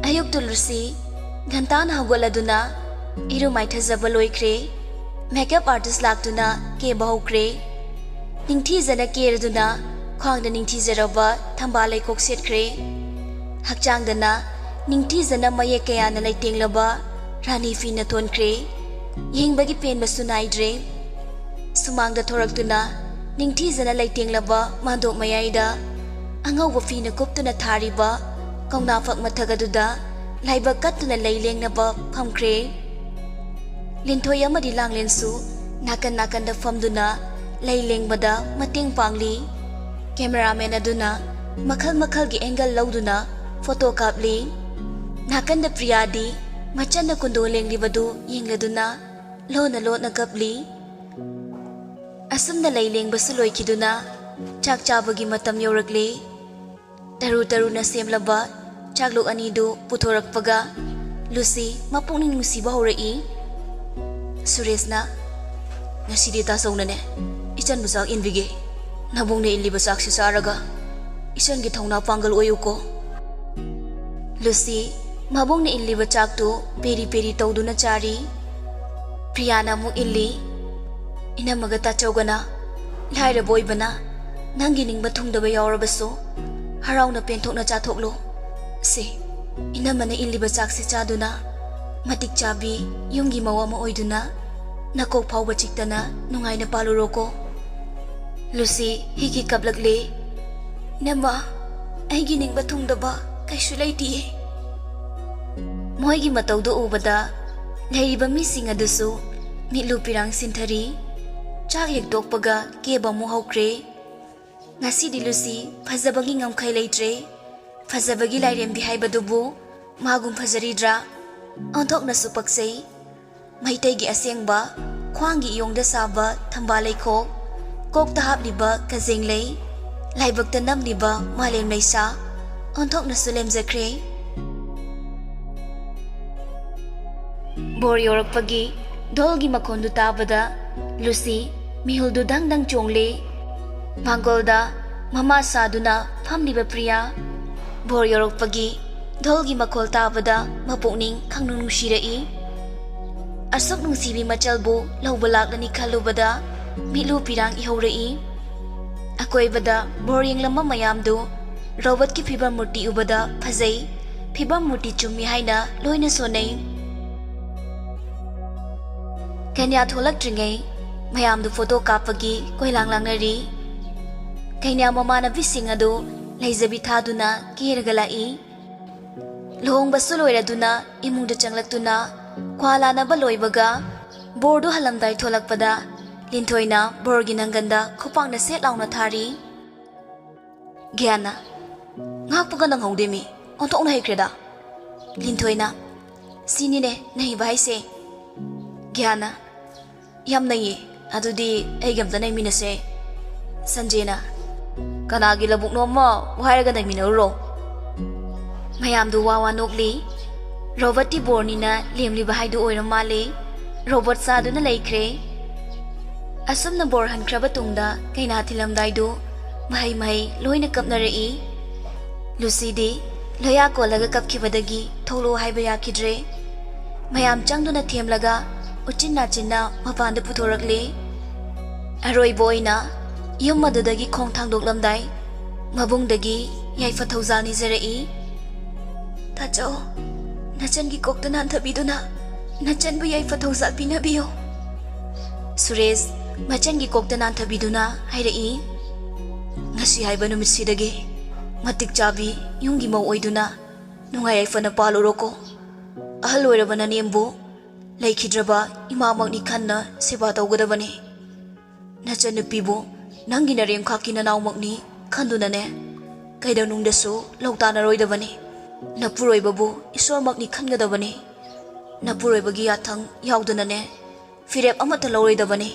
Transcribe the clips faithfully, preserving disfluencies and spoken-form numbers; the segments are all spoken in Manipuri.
ꯑꯌꯨꯛꯇꯨ ꯂꯨꯁꯤ ꯉꯟꯇꯥꯅ ꯍꯧꯒꯠꯂꯗꯨꯅ ꯏꯔꯨ ꯃꯥꯏꯊꯖꯕ ꯂꯣꯏꯈ꯭ꯔꯦ꯫ ꯃꯦꯀꯞ ꯑꯥꯔꯇꯤꯁ ꯂꯥꯛꯇꯨꯅ ꯀꯦꯕ ꯍꯧꯈ꯭ꯔꯦ꯫ ꯅꯤꯡꯊꯤꯖꯅ ꯀꯦꯔꯗꯨꯅ ꯈ꯭ꯋꯥꯡꯗ ꯅꯤꯡꯊꯤꯖꯔꯕ ꯊꯝꯕꯥꯜ ꯂꯩꯈꯣꯛ ꯁꯦꯠꯈ꯭ꯔꯦ꯫ ꯍꯛꯆꯥꯡꯗꯅ ꯅꯤꯡꯊꯤꯖꯅ ꯃꯌꯦꯛ ꯀꯌꯥꯅ ꯂꯩꯇꯦꯡꯂꯕ ꯔꯥꯅꯤ ꯐꯤꯅ ꯊꯣꯟꯈ꯭ꯔꯦ꯫ ꯌꯦꯡꯕꯒꯤ ꯄꯦꯟꯕꯁꯨ ꯅꯥꯏꯗ꯭ꯔꯦ꯫ ꯁꯨꯃꯥꯡꯗ ꯊꯣꯔꯛꯇꯨꯅ ꯅꯤꯡꯊꯤꯖꯅ ꯂꯩꯇꯦꯡꯂꯕ ꯃꯥꯟꯗꯣꯞ ꯃꯌꯥꯏꯗ ꯑꯉꯧꯕ ꯐꯤꯅ ꯀꯨꯞꯇꯨꯅ ꯊꯥꯔꯤꯕ ꯀꯧꯅꯥ ꯐꯛ ꯃꯊꯛ ꯑꯗꯨꯗ ꯂꯥꯏꯕꯛ ꯀꯠꯇꯨꯅ ꯂꯩ ꯂꯦꯡꯅꯕ ꯐꯝꯈ꯭ꯔꯦ꯫ ꯂꯤꯟꯊꯣꯏ ꯑꯃꯗꯤ ꯂꯥꯡꯂꯦꯟꯁꯨ ꯅꯥꯀꯟ ꯅꯥꯀꯟꯗ ꯐꯝꯗꯨꯅ ꯂꯩ ꯂꯦꯡꯕꯗ ꯃꯇꯦꯡ ꯄꯥꯡꯂꯤ꯫ ꯀꯦꯃꯦꯔꯥꯃꯦꯟ ꯑꯗꯨꯅ ꯃꯈꯜ ꯃꯈꯜꯒꯤ ꯑꯦꯡꯒꯜ ꯂꯧꯗꯨꯅ ꯐꯣꯇꯣ ꯀꯥꯞꯂꯤ꯫ ꯅꯥꯀꯟꯗ ꯄ꯭ꯔꯤꯌꯥꯗꯤ ꯃꯆꯟꯅ ꯀꯨꯟꯗꯣ ꯂꯦꯡꯂꯤꯕꯗꯨ ꯌꯦꯡꯂꯗꯨꯅ ꯂꯣꯟꯅ ꯂꯣꯟꯅ ꯀꯞꯂꯤ꯫ ꯑꯁꯨꯝꯅ ꯂꯩ ꯂꯦꯡꯕꯁꯨ ꯂꯣꯏꯈꯤꯗꯨꯅ ꯆꯥꯛ ꯆꯥꯕꯒꯤ ꯃꯇꯝ ꯌꯧꯔꯛꯂꯦ꯫ ꯇꯔꯨ ꯇꯔꯨꯅ ꯁꯦꯝꯂꯕ ꯆꯥꯛꯂꯨꯛ ꯑꯅꯤꯗꯨ ꯄꯨꯊꯣꯔꯛꯄꯒ ꯂꯨꯁꯤ ꯃꯄꯨꯛꯅꯤꯡ ꯅꯨꯡꯁꯤꯕ ꯍꯧꯔꯛꯏ꯫ ꯁꯨꯔꯦꯁꯅ, "ꯉꯁꯤꯗꯤ ꯇꯥꯆꯧꯅꯅꯦ ꯏꯆꯟꯕꯨ ꯆꯥꯛ ꯏꯟꯕꯤꯒꯦ꯫ ꯅꯕꯨꯡꯅ ꯏꯜꯂꯤꯕ ꯆꯥꯛꯁꯤ ꯆꯥꯔꯒ ꯏꯆꯟꯒꯤ ꯊꯧꯅꯥ ꯄꯥꯡꯒꯜ ꯑꯣꯏꯌꯨꯀꯣ꯫" ꯂꯨꯁꯤ ꯃꯕꯨꯡꯅ ꯏꯜꯂꯤꯕ ꯆꯥꯛꯇꯨ ꯄꯦꯔꯤ ꯄꯦꯔꯤ ꯇꯧꯗꯨꯅ ꯆꯥꯔꯤ꯫ ꯄ꯭ꯔꯤꯌꯥꯅ ꯑꯃꯨꯛ ꯏꯜꯂꯤ꯫ "ꯏꯅꯝꯃꯒ ꯇꯥꯆꯧꯒꯅ ꯂꯥꯏꯔꯕ ꯑꯣꯏꯕꯅ ꯅꯪꯒꯤ ꯅꯤꯡꯕ ꯊꯨꯡꯗꯕ ꯌꯥꯎꯔꯕꯁꯨ ꯍꯔꯥꯎꯅ ꯄꯦꯟꯊꯣꯛꯅ ꯆꯥꯊꯣꯛꯂꯨ꯫ ꯁꯦ, ꯏꯅꯝꯃꯅ ꯏꯜꯂꯤꯕ ꯆꯥꯛꯁꯤ ꯆꯥꯗꯨꯅ ꯃꯇꯤꯛ ꯆꯥꯕꯤ ꯌꯨꯝꯒꯤ ꯃꯧ ꯑꯃ ꯑꯣꯏꯗꯨꯅ ꯅꯀꯣꯛ ꯐꯥꯎꯕ ꯆꯤꯛꯇꯅ ꯅꯨꯡꯉꯥꯏꯅ ꯄꯥꯜꯂꯨꯔꯣꯀꯣ꯫" ꯂꯨꯁꯤ ꯍꯤꯒꯤ ꯀꯞꯂꯛꯂꯦ꯫ "ꯏꯅꯝꯃ, ꯑꯩꯒꯤ ꯅꯤꯡꯕ ꯊꯨꯡꯗꯕ ꯀꯩꯁꯨ ꯂꯩꯇꯤꯌꯦ꯫" ꯃꯣꯏꯒꯤ ꯃꯇꯧꯗꯨ ꯎꯕꯗ ꯂꯩꯔꯤꯕ ꯃꯤꯁꯤꯡ ꯑꯗꯨꯁꯨ ꯃꯤꯠꯂꯨ ꯄꯤꯔꯥꯡ ꯁꯤꯟꯊꯔꯤ꯫ ꯆꯥꯛ ꯍꯦꯛ ꯇꯣꯛꯄꯒ ꯀꯦꯕ ꯑꯃꯨꯛ ꯍꯧꯈ꯭ꯔꯦ꯫ ꯉꯁꯤꯗꯤ ꯂꯨꯁꯤ ꯐꯖꯕꯒꯤ ꯉꯝꯈꯩ ꯂꯩꯇ꯭ꯔꯦ꯫ ꯐꯖꯕꯒꯤ ꯂꯥꯏꯔꯦꯝꯕꯤ ꯍꯥꯏꯕꯗꯨꯕꯨ ꯃꯥꯒꯨꯝ ꯐꯖꯔꯤꯗ꯭ꯔꯥ? ꯑꯣꯟꯊꯣꯛꯅꯁꯨ ꯄꯛꯆꯩ꯫ ꯃꯩꯇꯩꯒꯤ ꯑꯁꯦꯡꯕ ꯈ꯭ꯋꯥꯡꯒꯤ ꯏꯌꯣꯡꯗ ꯁꯥꯕ ꯊꯝꯕꯥꯜ ꯂꯩꯈꯣꯛ, ꯀꯣꯛꯇ ꯍꯥꯞꯂꯤꯕ ꯀꯖꯦꯡ ꯂꯩ, ꯂꯥꯏꯕꯛꯇ ꯅꯝꯂꯤꯕ ꯃꯥꯂꯦꯝ ꯂꯩꯁꯥ, ꯑꯣꯟꯊꯣꯛꯅꯁꯨ ꯂꯦꯝꯖꯈ꯭ꯔꯦ꯫ ꯕꯣꯔ ꯌꯧꯔꯛꯄꯒꯤ ꯙꯣꯜꯒꯤ ꯃꯈꯣꯟꯗꯨ ꯇꯥꯕꯗ ꯂꯨꯁꯤ ꯃꯤꯍꯨꯜꯗꯨ ꯗꯪ ꯗꯪ ꯆꯣꯡꯂꯦ꯫ ꯃꯥꯡꯒꯣꯜꯗ ꯃꯃꯥ ꯁꯥꯗꯨꯅ ꯐꯝꯂꯤꯕ ꯄ꯭ꯔꯤꯌꯥ, ꯕꯣꯔ ꯌꯧꯔꯛꯄꯒꯤ ꯙꯣꯜꯒꯤ ꯃꯈꯣꯜ ꯇꯥꯕꯗ ꯃꯄꯨꯛꯅꯤꯡ ꯈꯪꯅꯨꯡ ꯅꯨꯡꯁꯤꯔꯛꯏ꯫ ꯑꯁꯨꯛ ꯅꯨꯡꯁꯤꯕꯤ ꯃꯆꯜꯕꯨ ꯂꯧꯕ ꯂꯥꯛꯂꯅꯤ ꯈꯜꯂꯨꯕꯗ ꯃꯤꯠꯂꯨ ꯄꯤꯔꯥꯡ ꯏꯍꯧꯔꯛꯏ꯫ ꯑꯀꯣꯏꯕꯗ ꯕꯣꯔ ꯌꯦꯡꯂꯝꯕ ꯃꯌꯥꯝꯗꯨ ꯔꯣꯕꯣꯠꯀꯤ ꯐꯤꯕꯝ ꯃꯨꯔꯇꯤ ꯎꯕꯗ ꯐꯖꯩ, ꯐꯤꯕꯝ ꯃꯨꯔꯇꯤ ꯆꯨꯝꯃꯤ ꯍꯥꯏꯅ ꯂꯣꯏꯅ ꯁꯣꯟꯅꯩ꯫ ꯀꯩꯅ꯭ꯌꯥ ꯊꯣꯛꯂꯛꯇ꯭ꯔꯤꯉꯩ ꯃꯌꯥꯝꯗꯨ ꯐꯣꯇꯣ ꯀꯥꯞꯄꯒꯤ ꯀꯣꯏꯂꯥꯡ ꯂꯥꯡꯅꯔꯤ꯫ ꯀꯩꯅ꯭ꯌꯥ ꯃꯃꯥꯟꯅꯕꯤꯁꯤꯡ ꯑꯗꯨ ꯂꯩꯖꯕꯤ ꯊꯥꯗꯨꯅ ꯀꯦꯔꯒ ꯂꯥꯛꯏ꯫ ꯂꯨꯍꯣꯡꯕꯁꯨ ꯂꯣꯏꯔꯗꯨꯅ ꯏꯃꯨꯡꯗ ꯆꯪꯂꯛꯇꯨꯅ ꯀ꯭ꯋꯥ ꯂꯥꯅꯕ ꯂꯣꯏꯕꯒ ꯕꯣꯔꯗꯨ ꯍꯜꯂꯝꯗꯥꯏ ꯊꯣꯛꯂꯛꯄꯗ ꯂꯤꯟꯊꯣꯏꯅ ꯕꯣꯔꯒꯤ ꯅꯪꯒꯟꯗ ꯈꯨꯄꯥꯛꯅ ꯁꯦꯠ ꯂꯥꯎꯅ ꯊꯥꯔꯤ꯫ ꯒ꯭ꯌꯥꯟꯅ, "ꯉꯥꯛꯄꯒ ꯅꯪꯍꯧꯗꯦꯃꯤ, ꯑꯣꯟꯊꯣꯛꯅ ꯍꯩꯈ꯭ꯔꯦꯗ꯫" ꯂꯤꯟꯊꯣꯏꯅ, "ꯁꯤꯅꯤꯅꯦ ꯅꯍꯩꯕ ꯍꯥꯏꯁꯦ꯫" ꯒ꯭ꯌꯥꯟꯅ, "ꯌꯥꯝ ꯅꯩꯌꯦ, ꯑꯗꯨꯗꯤ ꯑꯩꯒ ꯑꯝꯇ ꯅꯩꯃꯤꯟꯅꯁꯦ꯫" ꯁꯟꯖꯦꯅ, "ꯀꯅꯥꯒꯤ ꯂꯧꯕꯨꯛꯅꯣ ꯑꯃ ꯋꯥꯏꯔꯒ ꯅꯩꯃꯤꯟꯅꯔꯨꯔꯣ꯫" ꯃꯌꯥꯝꯗꯨ ꯋꯥ ꯋꯥ ꯅꯣꯛꯂꯤ꯫ ꯔꯣꯕꯣꯠꯇꯤ ꯕꯣꯔꯅꯤꯅ ꯂꯦꯝꯂꯤꯕ ꯍꯥꯏꯗꯨ ꯑꯣꯏꯔ ꯃꯥꯜꯂꯦ꯫ ꯔꯣꯕꯣꯠ ꯆꯥꯗꯨꯅ ꯂꯩꯈ꯭ꯔꯦ꯫ ꯑꯁꯨꯝꯅ ꯕꯣꯔ ꯍꯟꯈ꯭ꯔꯕ ꯇꯨꯡꯗ ꯀꯩꯅꯥ ꯊꯤꯜꯂꯝꯗꯥꯏꯗꯨ ꯃꯍꯩ ꯃꯍꯩ ꯂꯣꯏꯅ ꯀꯞꯅꯔꯛꯏ꯫ ꯂꯨꯁꯤꯗꯤ ꯂꯣꯌꯥ ꯀꯣꯜꯂꯒ ꯀꯞꯈꯤꯕꯗꯒꯤ ꯊꯣꯛꯂꯛꯑꯣ ꯍꯥꯏꯕ ꯌꯥꯈꯤꯗ꯭ꯔꯦ꯫ ꯃꯌꯥꯝ ꯆꯪꯗꯨꯅ ꯊꯦꯝꯂꯒ ꯎꯆꯤꯟ ꯅꯥꯆꯤꯟꯅ ꯃꯄꯥꯟꯗ ꯄꯨꯊꯣꯔꯛꯂꯦ꯫ ꯑꯔꯣꯏꯕ ꯑꯣꯏꯅ ꯌꯨꯝ ꯑꯗꯨꯗꯒꯤ ꯈꯣꯡ ꯊꯥꯡꯗꯣꯛꯂꯝꯗꯥꯏ ꯃꯕꯨꯡꯗꯒꯤ ꯌꯥꯏꯐ ꯊꯧꯖꯥꯜ ꯅꯤꯖꯔꯛꯏ꯫ "ꯇꯥꯆꯧ, ꯅꯆꯟꯒꯤ ꯀꯣꯛꯇ ꯅꯥꯟꯊꯕꯤꯗꯨꯅ ꯅꯆꯟꯕꯨ ꯌꯥꯏꯐ ꯊꯧꯖꯥꯜ ꯄꯤꯅꯕꯤꯌꯨ꯫" ꯁꯨꯔꯦꯁ ꯃꯆꯟꯒꯤ ꯀꯣꯛꯇ ꯅꯥꯟꯊꯕꯤꯗꯨꯅ ꯍꯥꯏꯔꯛꯏ꯫ "ꯉꯁꯤ ꯍꯥꯏꯕ ꯅꯨꯃꯤꯠꯁꯤꯗꯒꯤ ꯃꯇꯤꯛ ꯆꯥꯕꯤ ꯌꯨꯝꯒꯤ ꯃꯧ ꯑꯣꯏꯗꯨꯅ ꯅꯨꯡꯉꯥꯏ ꯌꯥꯏꯐꯅ ꯄꯥꯜꯂꯨꯔꯣꯀꯣ꯫ ꯑꯍꯜ ꯑꯣꯏꯔꯕ ꯅꯅꯦꯝꯕꯨ ꯂꯩꯈꯤꯗ꯭ꯔꯕ ꯏꯃꯥꯃꯛꯅꯤ ꯈꯟꯅ ꯁꯦꯕꯥ ꯇꯧꯒꯗꯕꯅꯤ꯫ ꯅꯆꯟꯅꯨꯄꯤꯕꯨ ꯅꯪꯒꯤ ꯅꯔꯦꯝꯈꯥꯛꯀꯤ ꯅꯅꯥꯎꯃꯛꯅꯤ ꯈꯟꯗꯨꯅꯅꯦ, ꯀꯩꯗꯧꯅꯨꯡꯗꯁꯨ ꯂꯧ ꯇꯥꯅꯔꯣꯏꯗꯕꯅꯤ꯫ ꯅꯄꯨꯔꯣꯏꯕꯕꯨ ꯏꯁꯣꯔꯃꯛꯅꯤ ꯈꯟꯒꯗꯕꯅꯤ꯫ ꯅꯄꯨꯔꯣꯏꯕꯒꯤ ꯌꯥꯊꯪ ꯌꯥꯎꯗꯅꯅꯦ, ꯐꯤꯔꯦꯞ ꯑꯃꯠꯇ ꯂꯧꯔꯣꯏꯗꯕꯅꯤ꯫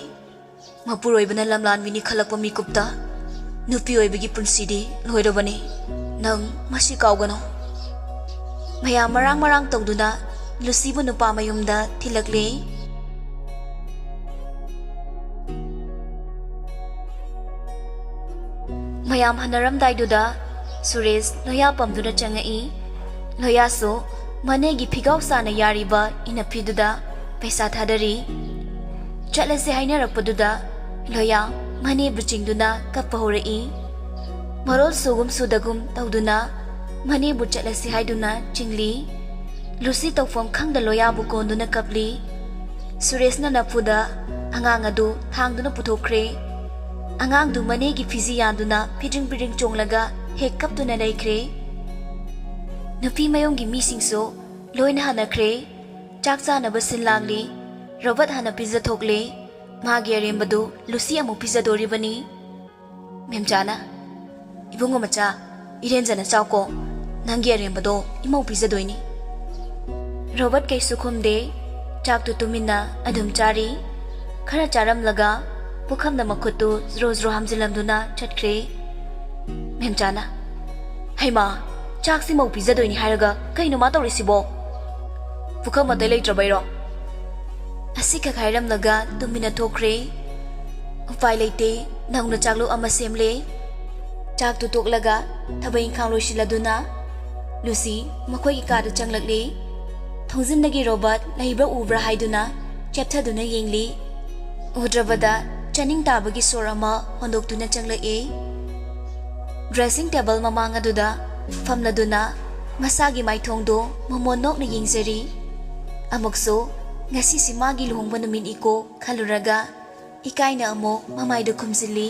ꯃꯄꯨꯔꯣꯏꯕꯅ ꯂꯝꯂꯥꯟꯕꯤꯅꯤ ꯈꯜꯂꯛꯄ ꯃꯤꯀꯨꯞꯇ ꯅꯨꯄꯤ ꯑꯣꯏꯕꯒꯤ ꯄꯨꯟꯁꯤꯗꯤ ꯂꯣꯏꯔꯕꯅꯤ꯫ ꯅꯪ ꯃꯁꯤ ꯀꯥꯎꯒꯅꯨ꯫" ꯃꯌꯥꯝ ꯃꯔꯥꯡ ꯃꯔꯥꯡ ꯇꯧꯗꯨꯅ ꯂꯨꯁꯤꯕꯨ ꯅꯨꯄꯥ ꯃꯌꯨꯝꯗ ꯊꯤꯜꯂꯛꯂꯦ꯫ ꯃꯌꯥꯝ ꯍꯟꯅꯔꯝꯗꯥꯏꯗꯨꯗ ꯁꯨꯔꯦꯁ ꯂꯣꯌꯥ ꯄꯝꯗꯨꯅ ꯆꯪꯉꯛꯏ꯫ ꯂꯣꯌꯥꯁꯨ ꯃꯅꯦꯒꯤ ꯐꯤꯒꯥꯎ ꯁꯥꯅ ꯌꯥꯔꯤꯕ ꯏꯅꯐꯤꯗꯨꯗ ꯄꯩꯁꯥ ꯊꯥꯗꯔꯤ꯫ ꯆꯠꯂꯁꯦ ꯍꯥꯏꯅꯔꯛꯄꯗꯨꯗ ꯂꯣꯌꯥ ꯃꯅꯦꯕꯨ ꯆꯤꯡꯗꯨꯅ ꯀꯞꯄ ꯍꯧꯔꯛꯏ꯫ ꯃꯔꯣꯜ ꯁꯨꯒꯨꯝ ꯁꯨꯗꯒꯨꯝ ꯇꯧꯗꯨꯅ ꯃꯅꯦꯕꯨ ꯆꯠꯂꯁꯤ ꯍꯥꯏꯗꯨꯅ ꯆꯤꯡꯂꯤ꯫ ꯂꯨꯁꯤ ꯇꯧꯐꯝ ꯈꯪꯗ ꯂꯣꯌꯥꯕꯨ ꯀꯣꯟꯗꯨꯅ ꯀꯞꯂꯤ꯫ ꯁꯨꯔꯦꯁꯅ ꯅꯐꯨꯗ ꯑꯉꯥꯡ ꯑꯗꯨ ꯊꯥꯡꯗꯨꯅ ꯄꯨꯊꯣꯛꯈ꯭ꯔꯦ꯫ ꯑꯉꯥꯡꯗꯨ ꯃꯅꯦꯒꯤ ꯐꯤꯖꯤ ꯌꯥꯟꯗꯨꯅ ꯐꯤꯗ꯭ꯔꯤꯡ ꯐꯤꯗ꯭ꯔꯤꯡ ꯆꯣꯡꯂꯒ ꯍꯦꯛ ꯀꯞꯇꯨꯅ ꯂꯩꯈ꯭ꯔꯦ꯫ ꯅꯨꯄꯤ ꯃꯌꯨꯝꯒꯤ ꯃꯤꯁꯤꯡꯁꯨ ꯂꯣꯏꯅ ꯍꯟꯅꯈ꯭ꯔꯦ꯫ ꯆꯥꯛ ꯆꯥꯅꯕ ꯁꯤꯜ ꯂꯥꯡꯂꯤ꯫ ꯔꯣꯕꯔꯠ ꯍꯥꯟꯅ ꯄꯤꯖꯊꯣꯛꯂꯦ꯫ ꯃꯥꯒꯤ ꯑꯔꯦꯝꯕꯗꯨ ꯂꯨꯁꯤ ꯑꯃꯨꯛ ꯄꯤꯖꯗꯣꯔꯤꯕꯅꯤ꯫ ꯃꯦꯝꯆꯥꯅ, "ꯏꯕꯨꯡꯉꯣ ꯃꯆꯥ, ꯏꯔꯦꯟꯖꯅ ꯆꯥꯎꯀꯣ꯫ ꯅꯪꯒꯤ ꯑꯔꯦꯝꯕꯗꯣ ꯏꯃꯧ ꯄꯤꯖꯗꯣꯏꯅꯤ꯫" ꯔꯣꯕꯔꯠ ꯀꯩꯁꯨ ꯈꯨꯝꯗꯦ꯫ ꯆꯥꯛꯇꯨ ꯇꯨꯃꯤꯟꯅ ꯑꯗꯨꯝ ꯆꯥꯔꯤ꯫ ꯈꯔ ꯆꯥꯔꯝꯂꯒ ꯄꯨꯈꯝꯗ ꯃꯈꯨꯠꯇꯨ ꯖ꯭ꯔꯣ ꯖ꯭ꯔꯣ ꯍꯥꯝꯖꯤꯜꯂꯝꯗꯨꯅ ꯆꯠꯈ꯭ꯔꯦ꯫ ꯃꯦꯝꯆꯥꯅ, "ꯍꯩꯃꯥ, ꯆꯥꯛꯁꯤ ꯃꯧ ꯄꯤꯖꯗꯣꯏꯅꯤ ꯍꯥꯏꯔꯒ ꯀꯩꯅꯣ ꯃꯥ ꯇꯧꯔꯤꯁꯤꯕꯣ? ꯄꯨꯈꯝ ꯑꯇꯩ ꯂꯩꯇ꯭ꯔꯕꯩꯔꯣ?" ꯑꯁꯤꯈꯛ ꯍꯥꯏꯔꯝꯂꯒ ꯇꯨꯃꯤꯟꯅ ꯊꯣꯛꯈ꯭ꯔꯦ꯫ ꯎꯄꯥꯏ ꯂꯩꯇꯦ, ꯅꯧꯅ ꯆꯥꯛꯂꯨꯛ ꯑꯃ ꯁꯦꯝꯂꯦ꯫ ꯆꯥꯛꯇꯨ ꯇꯣꯛꯂꯒ ꯊꯕꯛ ꯏꯪꯈꯥꯡ ꯂꯣꯏꯁꯤꯜꯂꯗꯨꯅ ꯂꯨꯁꯤ ꯃꯈꯣꯏꯒꯤ ꯀꯥꯗ ꯆꯪꯂꯛꯂꯦ꯫ ꯊꯣꯡꯖꯤꯟꯗꯒꯤ ꯔꯣꯕꯔꯠ ꯂꯩꯕ꯭ꯔꯥ ꯎꯕ꯭ꯔꯥ ꯍꯥꯏꯗꯨꯅ ꯆꯦꯞꯊꯗꯨꯅ ꯌꯦꯡꯂꯤ꯫ ꯎꯗ꯭ꯔꯕꯗ ꯆꯥꯅꯤꯡ ꯇꯥꯕꯒꯤ ꯁꯣꯔ ꯑꯃ ꯍꯣꯟꯗꯣꯛꯇꯨꯅ ꯆꯪꯂꯛꯏ꯫ ꯗ꯭ꯔꯦꯁꯤꯡ ꯇꯦꯕꯜ ꯃꯃꯥꯡ ꯑꯗꯨꯗ ꯐꯝꯂꯗꯨꯅ ꯃꯁꯥꯒꯤ ꯃꯥꯏꯊꯣꯡꯗꯣ ꯃꯃꯣꯟ ꯅꯣꯛꯅ ꯌꯦꯡꯖꯔꯤ꯫ ꯑꯃꯨꯛꯁꯨ ꯉꯁꯤꯁꯤ ꯃꯥꯒꯤ ꯂꯨꯍꯣꯡꯕ ꯅꯨꯃꯤꯠꯅꯤꯀꯣ ꯈꯜꯂꯨꯔꯒ ꯏꯀꯥꯏꯅ ꯑꯃꯨꯛ ꯃꯃꯥꯏꯗꯨ ꯈꯨꯝꯖꯤꯜꯂꯤ꯫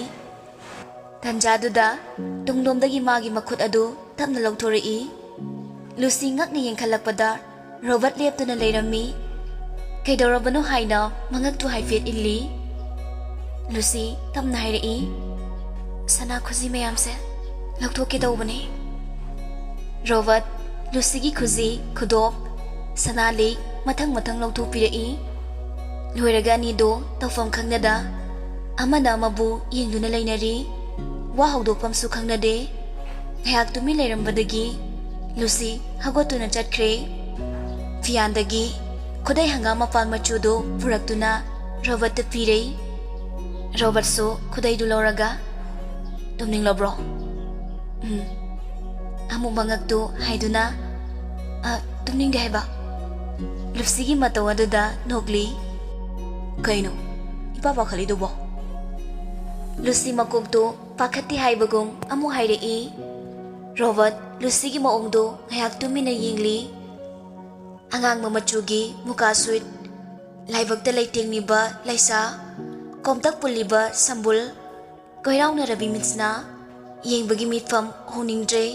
ꯇꯟꯖꯥꯗꯨꯗ ꯇꯨꯡꯂꯣꯝꯗꯒꯤ ꯃꯥꯒꯤ ꯃꯈꯨꯠ ꯑꯗꯨ ꯇꯞꯅ ꯂꯧꯊꯣꯔꯛꯏ꯫ ꯂꯨꯁꯤ ꯉꯛꯅ ꯌꯦꯡꯈꯠꯂꯛꯄꯗ ꯔꯣꯕꯔꯠ ꯂꯦꯞꯇꯨꯅ ꯂꯩꯔꯝꯃꯤ꯫ ꯀꯩꯗꯧꯔꯕꯅꯣ ꯍꯥꯏꯅ ꯃꯉꯛꯇꯨ ꯍꯥꯏꯐꯦꯠ ꯏꯜꯂꯤ꯫ ꯂꯨꯁꯤ ꯇꯞꯅ ꯍꯥꯏꯔꯛꯏ, "ꯁꯅꯥ ꯈꯨꯖꯤ ꯃꯌꯥꯝꯁꯦ ꯂꯧꯊꯣꯛꯀꯦ ꯇꯧꯕꯅꯤ꯫" ꯔꯣꯕꯔꯠ ꯂꯨꯁꯤꯒꯤ ꯈꯨꯖꯤ, ꯈꯨꯗꯣꯞ, ꯁꯅꯥ ꯂꯤꯛ ꯃꯊꯪ ꯃꯊꯪ ꯂꯧꯊꯣꯛꯄꯤꯔꯛꯏ꯫ ꯂꯣꯏꯔꯒ ꯑꯅꯤꯗꯣ ꯇꯧꯐꯝ ꯈꯪꯅꯗ ꯑꯃꯅ ꯑꯃꯕꯨ ꯌꯦꯡꯗꯨꯅ ꯂꯩꯅꯔꯤ꯫ ꯋꯥ ꯍꯧꯗꯣꯛꯐꯝꯁꯨ ꯈꯪꯅꯗꯦ꯫ ꯉꯥꯏꯍꯥꯛ ꯇꯨꯃꯤꯟ ꯂꯩꯔꯝꯕꯗꯒꯤ ꯂꯨꯁꯤ ꯍꯧꯒꯠꯇꯨꯅ ꯆꯠꯈ꯭ꯔꯦ꯫ ꯐꯤꯌꯥꯟꯗꯒꯤ ꯈꯨꯗꯩ ꯍꯪꯒꯥꯝ ꯃꯄꯥꯟ ꯃꯆꯨꯗꯨ ꯄꯨꯔꯛꯇꯨꯅ ꯔꯣꯕꯔꯠꯇ ꯄꯤꯔꯦ꯫ ꯔꯣꯕꯔꯠꯁꯨ ꯈꯨꯗꯩꯗꯨ ꯂꯧꯔꯒ, "ꯇꯨꯝꯅꯤꯡꯂꯕ꯭ꯔꯣ?" "ꯎꯝ꯫" ꯑꯃꯨꯛ ꯃꯉꯛꯇꯨ ꯍꯥꯏꯗꯨꯅ ꯑ, ꯇꯨꯝꯅꯤꯡꯗꯦ ꯍꯥꯏꯕ꯫ ꯂꯨꯁꯤꯒꯤ ꯃꯇꯧ ꯑꯗꯨꯗ ꯅꯣꯛꯂꯤ꯫ ꯀꯩꯅꯣ ꯏꯄꯥ ꯄꯥꯈꯠꯂꯤꯗꯨꯕꯣ? ꯂꯨꯁꯤ ꯃꯀꯣꯛꯇꯨ ꯄꯥꯈꯠꯇꯦ ꯍꯥꯏꯕꯒꯨꯝ ꯑꯃꯨꯛ ꯍꯥꯏꯔꯛꯏ꯫ ꯔꯣꯕꯔꯠ ꯂꯨꯁꯤꯒꯤ ꯃꯑꯣꯡꯗꯨ ꯉꯥꯏꯍꯥꯛ ꯇꯨꯃꯤꯟꯅ ꯌꯦꯡꯂꯤ꯫ ꯑꯉꯥꯡꯕ ꯃꯆꯨꯒꯤ ꯃꯨꯀꯥ ꯁꯨꯠ, ꯂꯥꯏꯕꯛꯇ ꯂꯩꯇꯦꯡꯂꯤꯕ ꯂꯩꯁꯥ, ꯀꯣꯝꯇꯛ ꯄꯨꯜꯂꯤꯕ ꯁꯝꯕꯨꯜ, ꯀꯣꯏꯔꯥꯎꯅꯔꯕꯤ ꯃꯤꯠꯁꯅꯥ, ꯌꯦꯡꯕꯒꯤ ꯃꯤꯠꯐꯝ ꯍꯣꯡꯅꯤꯡꯗ꯭ꯔꯦ꯫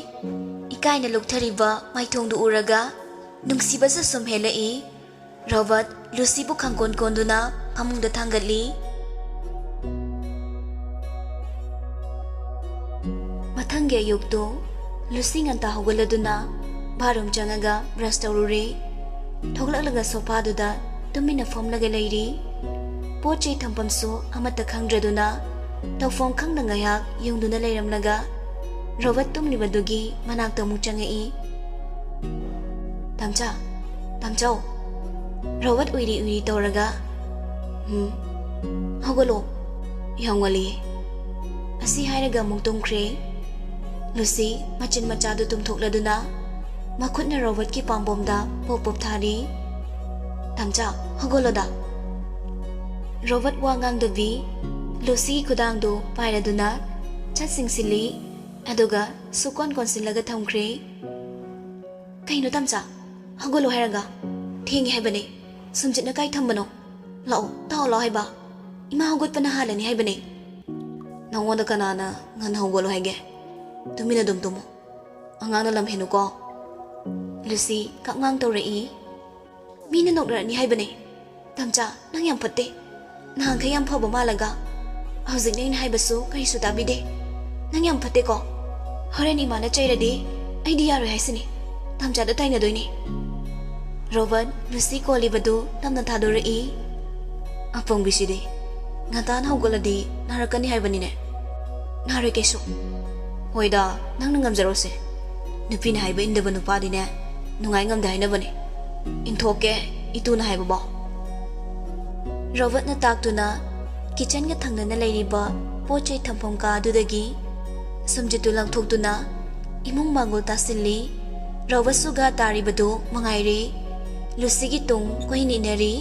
ꯏꯀꯥꯏꯅ ꯂꯨꯛꯊꯔꯤꯕ ꯃꯥꯏꯊꯣꯡꯗꯨ ꯎꯔꯒ ꯅꯨꯡꯁꯤꯕꯁꯨ ꯁꯨꯝ ꯍꯦꯜꯂꯛꯏ꯫ ꯔꯣꯕꯔꯠ ꯂꯨꯁꯤꯕꯨ ꯈꯪꯀꯣꯟ ꯀꯣꯟꯗꯨꯅ ꯐꯃꯨꯡꯗ ꯊꯥꯡꯒꯠꯂꯤ꯫ ꯃꯊꯪꯒꯤ ꯑꯌꯨꯛꯇꯨ ꯂꯨꯁꯤ ꯉꯟꯇꯥ ꯍꯧꯒꯠꯂꯗꯨꯅ ꯕꯥꯔꯨꯝ ꯆꯪꯉꯒ ꯕ꯭ꯔꯁ ꯇꯧꯔꯨꯔꯦ꯫ ꯊꯣꯛꯂꯛꯂꯒ ꯁꯣꯐꯥꯗꯨꯗ ꯇꯨꯃꯤꯟꯅ ꯐꯝꯂꯒ ꯂꯩꯔꯤ꯫ ꯄꯣꯠ ꯆꯩ ꯊꯝꯐꯝꯁꯨ ꯑꯃꯠꯇ ꯈꯪꯗ꯭ꯔꯗꯨꯅ ꯇꯧꯐꯝ ꯈꯪꯗ ꯉꯥꯏꯍꯥꯛ ꯌꯨꯡꯗꯨꯅ ꯂꯩꯔꯝꯂꯒ ꯔꯣꯕꯔꯠ ꯇꯨꯝꯂꯤꯕꯗꯨꯒꯤ ꯃꯅꯥꯛꯇ ꯑꯃꯨꯛ ꯆꯪꯉꯛꯏ꯫ "ꯇꯝꯆꯥ, ꯇꯝꯆꯧ!" ꯔꯣꯕꯔꯠ ꯎꯏꯔꯤ ꯎꯏꯔꯤ ꯇꯧꯔꯒ, "ꯎꯝ, ꯍꯧꯒꯠꯂꯣ, ꯌꯥꯝ ꯉꯜꯂꯤꯌꯦ꯫" ꯑꯁꯤ ꯍꯥꯏꯔꯒ ꯑꯃꯨꯛ ꯇꯨꯝꯈ꯭ꯔꯦ꯫ ꯂꯨꯁꯤ ꯃꯆꯤꯟ ꯃꯆꯥꯗꯨ ꯇꯨꯝꯊꯣꯛꯂꯗꯨꯅ ꯃꯈꯨꯠꯅ ꯔꯣꯕꯔꯠꯀꯤ ꯄꯥꯝꯕꯣꯝꯗ ꯄꯣꯞ ꯄꯣꯞ ꯊꯥꯔꯤ꯫ "ꯇꯝꯆꯥ, ꯍꯧꯒꯠꯂꯣꯗ!" ꯔꯣꯕꯔꯠ ꯋꯥ ꯉꯥꯡꯗꯕꯤ ꯂꯨꯁꯤꯒꯤ ꯈꯨꯗꯥꯡꯗꯨ ꯄꯥꯏꯔꯗꯨꯅ ꯁꯠ ꯆꯤꯡꯁꯤꯜꯂꯤ, ꯑꯗꯨꯒ ꯁꯨꯛꯀꯣꯟ ꯀꯣꯟꯁꯤꯜꯂꯒ ꯊꯝꯈ꯭ꯔꯦ꯫ "ꯀꯩꯅꯣ ꯇꯝꯆꯥ, ꯍꯧꯒꯠꯂꯣ ꯍꯥꯏꯔꯒ? ꯊꯦꯡꯉꯦ ꯍꯥꯏꯕꯅꯦ꯫ ꯁꯨꯝꯖꯤꯠꯅ ꯀꯥꯏ ꯊꯝꯕꯅꯣ? ꯂꯥꯛꯑꯣ, ꯇꯥꯎ ꯂꯥꯛꯑꯣ ꯍꯥꯏꯕ꯫ ꯏꯃꯥ ꯍꯧꯒꯠꯄꯅ ꯍꯥꯜꯂꯅꯤ ꯍꯥꯏꯕꯅꯦ꯫" "ꯅꯉꯣꯟꯗ ꯀꯅꯥꯅ ꯉꯟꯅ ꯍꯧꯒꯠꯂꯣ ꯍꯥꯏꯒꯦ? ꯇꯨꯃꯤꯟꯅ ꯑꯗꯨꯝ ꯇꯨꯝꯃꯣ꯫ ꯑꯉꯥꯡꯅ ꯂꯝ ꯍꯦꯟꯅꯨꯀꯣ꯫" ꯂꯨꯁꯤ ꯀꯞꯉꯥꯡ ꯇꯧꯔꯛꯏ꯫ "ꯃꯤꯅ ꯅꯣꯛꯅꯔꯅꯤ ꯍꯥꯏꯕꯅꯦ꯫ ꯇꯝꯆꯥ, ꯅꯪ ꯌꯥꯝ ꯐꯠꯇꯦ꯫ ꯅꯍꯥꯟꯈꯩ ꯌꯥꯝ ꯐꯕ ꯃꯥꯜꯂꯒ ꯍꯧꯖꯤꯛꯅ ꯑꯩꯅ ꯍꯥꯏꯕꯁꯨ ꯀꯔꯤꯁꯨ ꯇꯥꯕꯤꯗꯦ꯫ ꯅꯪ ꯌꯥꯝ ꯐꯠꯇꯦꯀꯣ꯫ ꯍꯣꯔꯦꯟ ꯏꯃꯥꯅ ꯆꯩꯔꯗꯤ ꯑꯩꯗꯤ ꯌꯥꯔꯣꯏ ꯍꯥꯏꯁꯤꯅꯤ꯫ ꯇꯝꯆꯥꯗ ꯇꯥꯏꯅꯗꯣꯏꯅꯤ꯫" ꯔꯣꯕꯔꯠ ꯂꯨꯁꯤ ꯀꯣꯜꯂꯤꯕꯗꯨ ꯇꯞꯅ ꯊꯥꯗꯣꯔꯛꯏ꯫ "ꯑꯄꯪꯕꯤꯁꯤꯗꯤ, ꯉꯟꯇꯥꯅ ꯍꯧꯒꯠꯂꯗꯤ ꯅꯥꯔꯛꯀꯅꯤ ꯍꯥꯏꯕꯅꯤꯅꯦ꯫" "ꯅꯥꯔꯣꯏ ꯀꯩꯁꯨ꯫ ꯍꯣꯏꯗ, ꯅꯪꯅ ꯉꯝꯖꯔꯣꯁꯦ꯫ ꯅꯨꯄꯤꯅ ꯍꯥꯏꯕ ꯏꯟꯗꯕ ꯅꯨꯄꯥꯗꯤꯅꯦ, ꯅꯨꯡꯉꯥꯏ ꯉꯝꯗꯦ ꯍꯥꯏꯅꯕꯅꯦ꯫ ꯏꯟꯊꯣꯛꯀꯦ ꯏꯇꯨꯅ ꯍꯥꯏꯕꯕꯣ꯫" ꯔꯣꯕꯔꯠꯅ ꯇꯥꯛꯇꯨꯅ ꯀꯤꯆꯟꯒ ꯊꯪꯅꯅ ꯂꯩꯔꯤꯕ ꯄꯣꯠ ꯆꯩ ꯊꯝꯐꯝ ꯀꯥ ꯑꯗꯨꯗꯒꯤ ꯁꯨꯝꯖꯤꯠꯇꯨ ꯂꯪꯊꯣꯛꯇꯨꯅ ꯏꯃꯨꯡ ꯃꯥꯡꯒꯣꯜ ꯇꯥꯁꯤꯜꯂꯤ꯫ ꯔꯣꯕꯔꯠꯁꯨ ꯒꯥ ꯇꯥꯔꯤꯕꯗꯨ ꯃꯉꯥꯏꯔꯦ꯫ ꯂꯨꯁꯤꯒꯤ ꯇꯨꯡ ꯀꯣꯏꯅ ꯏꯟꯅꯔꯤ꯫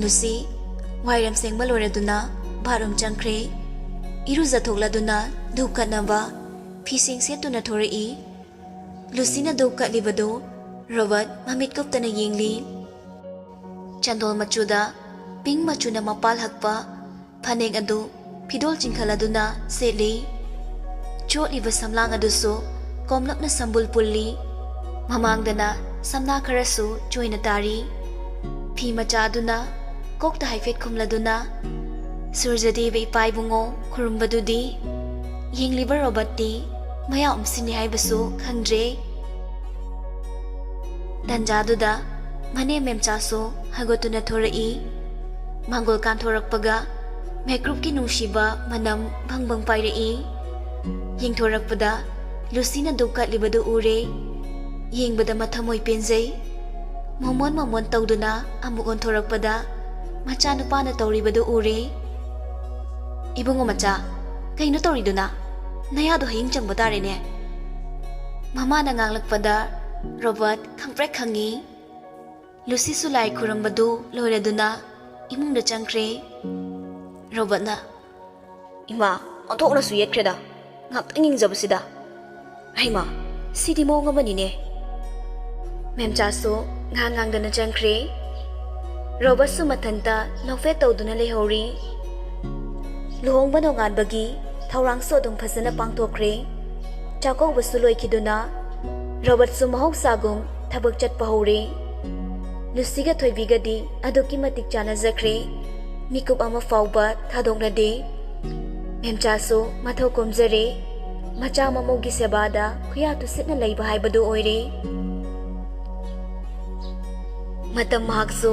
ꯂꯨꯁꯤ ꯋꯥꯏꯔꯝ ꯁꯦꯡꯕ ꯂꯣꯏꯔꯗꯨꯅ ꯕꯥꯠꯔꯨꯝ ꯆꯪꯈ꯭ꯔꯦ꯫ ꯏꯔꯨꯖꯊꯣꯛꯂꯗꯨꯅ ꯙꯨꯞ ꯀꯠꯅꯕ ꯐꯤꯁꯤꯡ ꯁꯦꯠꯇꯨꯅ ꯊꯣꯔꯛꯏ꯫ ꯂꯨꯁꯤꯅ ꯙꯨꯞ ꯀꯠꯂꯤꯕꯗꯨ ꯔꯣꯕꯔꯠ ꯃꯃꯤꯠ ꯀꯨꯞꯇꯅ ꯌꯦꯡꯂꯤ꯫ ꯆꯟꯗꯣꯜ ꯃꯆꯨꯗ ꯄꯤꯡ ꯃꯆꯨꯅ ꯃꯄꯥꯜ ꯍꯛꯄ ꯐꯅꯦꯛ ꯑꯗꯨ ꯐꯤꯗꯣꯜ ꯆꯤꯡꯈꯠꯂꯗꯨꯅ ꯁꯦꯠꯂꯤ꯫ ꯆꯣꯠꯂꯤꯕ ꯁꯝꯂꯥꯡ ꯑꯗꯨꯁꯨ ꯀꯣꯝꯂꯞꯅ ꯁꯝꯕꯨꯜ ꯄꯨꯜꯂꯤ꯫ ꯃꯃꯥꯡꯗꯅ ꯁꯝꯅꯥ ꯈꯔꯁꯨ ꯆꯣꯏꯅ ꯇꯥꯔꯤ꯫ ꯐꯤ ꯃꯆꯥ ꯑꯗꯨꯅ ꯀꯣꯛꯇ ꯍꯥꯏꯐꯦꯠ ꯈꯨꯝꯂꯗꯨꯅ, "ꯁꯨꯔꯖꯗꯦꯕ ꯏꯄꯥ ꯏꯕꯨꯡꯉꯣ ꯈꯨꯔꯨꯝꯕꯗꯨꯗꯤ?" ꯌꯦꯡꯂꯤꯕ ꯔꯣꯕꯔꯠꯇꯤ ꯃꯌꯥ ꯎꯝꯁꯤꯜꯂꯤ ꯍꯥꯏꯕꯁꯨ ꯈꯪꯗ꯭ꯔꯦ꯫ ꯇꯟꯖꯥꯗꯨꯗ ꯃꯅꯦꯝ ꯃꯦꯝꯆꯥꯁꯨ ꯍꯧꯒꯠꯇꯨꯅ ꯊꯣꯔꯛꯏ꯫ ꯃꯥꯡꯒꯣꯜ ꯀꯥꯟꯊꯣꯔꯛꯄꯒ ꯃꯩꯀ꯭ꯔꯨꯞꯀꯤ ꯅꯨꯡꯁꯤꯕ ꯃꯅꯝ ꯕꯪ ꯕꯪ ꯄꯥꯏꯔꯛꯏ꯫ ꯌꯦꯡꯊꯣꯔꯛꯄꯗ ꯂꯨꯁꯤꯅ ꯙꯨꯞ ꯀꯠꯂꯤꯕꯗꯨ ꯎꯔꯦ꯫ ꯌꯦꯡꯕꯗ ꯃꯊꯃꯣꯏ ꯄꯦꯟꯖꯩ꯫ ꯃꯣꯃꯣꯟ ꯃꯣꯃꯣꯟ ꯇꯧꯗꯨꯅ ꯑꯃꯨꯛ ꯑꯣꯟꯊꯣꯔꯛꯄꯗ ꯃꯆꯥꯅꯨꯄꯥꯅ ꯇꯧꯔꯤꯕꯗꯨ ꯎꯔꯦ꯫ "ꯏꯕꯨꯡꯉꯣ ꯃꯆꯥ, ꯀꯩꯅꯣ ꯇꯧꯔꯤꯗꯨꯅ? ꯅꯌꯥꯗꯣ ꯍꯌꯤꯡ ꯆꯪꯕ ꯇꯥꯔꯦꯅꯦ?" ꯃꯃꯥꯅ ꯉꯥꯡꯂꯛꯄꯗ ꯔꯣꯕꯔꯠ ꯈꯪꯄ꯭ꯔꯦꯛ ꯈꯪꯉꯤ꯫ ꯂꯨꯁꯤꯁꯨ ꯂꯥꯏ ꯈꯨꯔꯝꯕꯗꯨ ꯂꯣꯏꯔꯗꯨꯅ ꯏꯃꯨꯡꯗ ꯆꯪꯈ꯭ꯔꯦ꯫ ꯔꯣꯕꯔꯠꯅ, "ꯏꯃꯥ, ꯑꯣꯟꯊꯣꯛꯅꯁꯨ ꯌꯦꯠꯈ꯭ꯔꯦꯗ, ꯉꯥꯛꯇꯪ ꯌꯦꯡꯖꯕꯁꯤꯗ꯫ ꯍꯩꯃꯥ, ꯁꯤꯗꯤ ꯃꯑꯣꯡ ꯑꯃꯅꯤꯅꯦ꯫" ꯃꯦꯝꯆꯥꯁꯨ ꯉꯥꯡ ꯉꯥꯡꯗꯅ ꯆꯪꯈ꯭ꯔꯦ꯫ ꯔꯣꯕꯔꯠꯁꯨ ꯃꯊꯟꯇ ꯅꯣꯛꯐꯦꯠ ꯇꯧꯗꯨꯅ ꯂꯩꯍꯧꯔꯤ꯫ ꯂꯨꯍꯣꯡꯕ ꯅꯣꯡꯉꯥꯟꯕꯒꯤ ꯊꯧꯔꯥꯡꯁꯨ ꯑꯗꯨꯝ ꯐꯖꯅ ꯄꯥꯡꯊꯣꯛꯈ꯭ꯔꯦ꯫ ꯆꯥꯛꯀꯧꯕꯁꯨ ꯂꯣꯏꯈꯤꯗꯨꯅ ꯔꯣꯕꯔꯠꯁꯨ ꯃꯍꯧꯁꯥꯒꯨꯝ ꯊꯕꯛ ꯆꯠꯄ ꯍꯧꯔꯦ꯫ ꯂꯨꯁꯤꯒ ꯊꯣꯏꯕꯤꯒꯗꯤ ꯑꯗꯨꯛꯀꯤ ꯃꯇꯤꯛ ꯆꯥꯟꯅꯖꯈ꯭ꯔꯦ꯫ ꯃꯤꯀꯨꯞ ꯑꯃ ꯐꯥꯎꯕ ꯊꯥꯗꯣꯛꯅꯗꯦ꯫ ꯃꯦꯝꯆꯥꯁꯨ ꯃꯊꯧ ꯀꯣꯝꯖꯔꯦ꯫ ꯃꯆꯥ ꯃꯃꯧꯒꯤ ꯁꯦꯕꯥꯗ ꯈꯨꯌꯥ ꯇꯨꯁꯤꯠꯅ ꯂꯩꯕ ꯍꯥꯏꯕꯗꯨ ꯑꯣꯏꯔꯦ꯫ ꯃꯇꯝ ꯃꯍꯥꯛꯁꯨ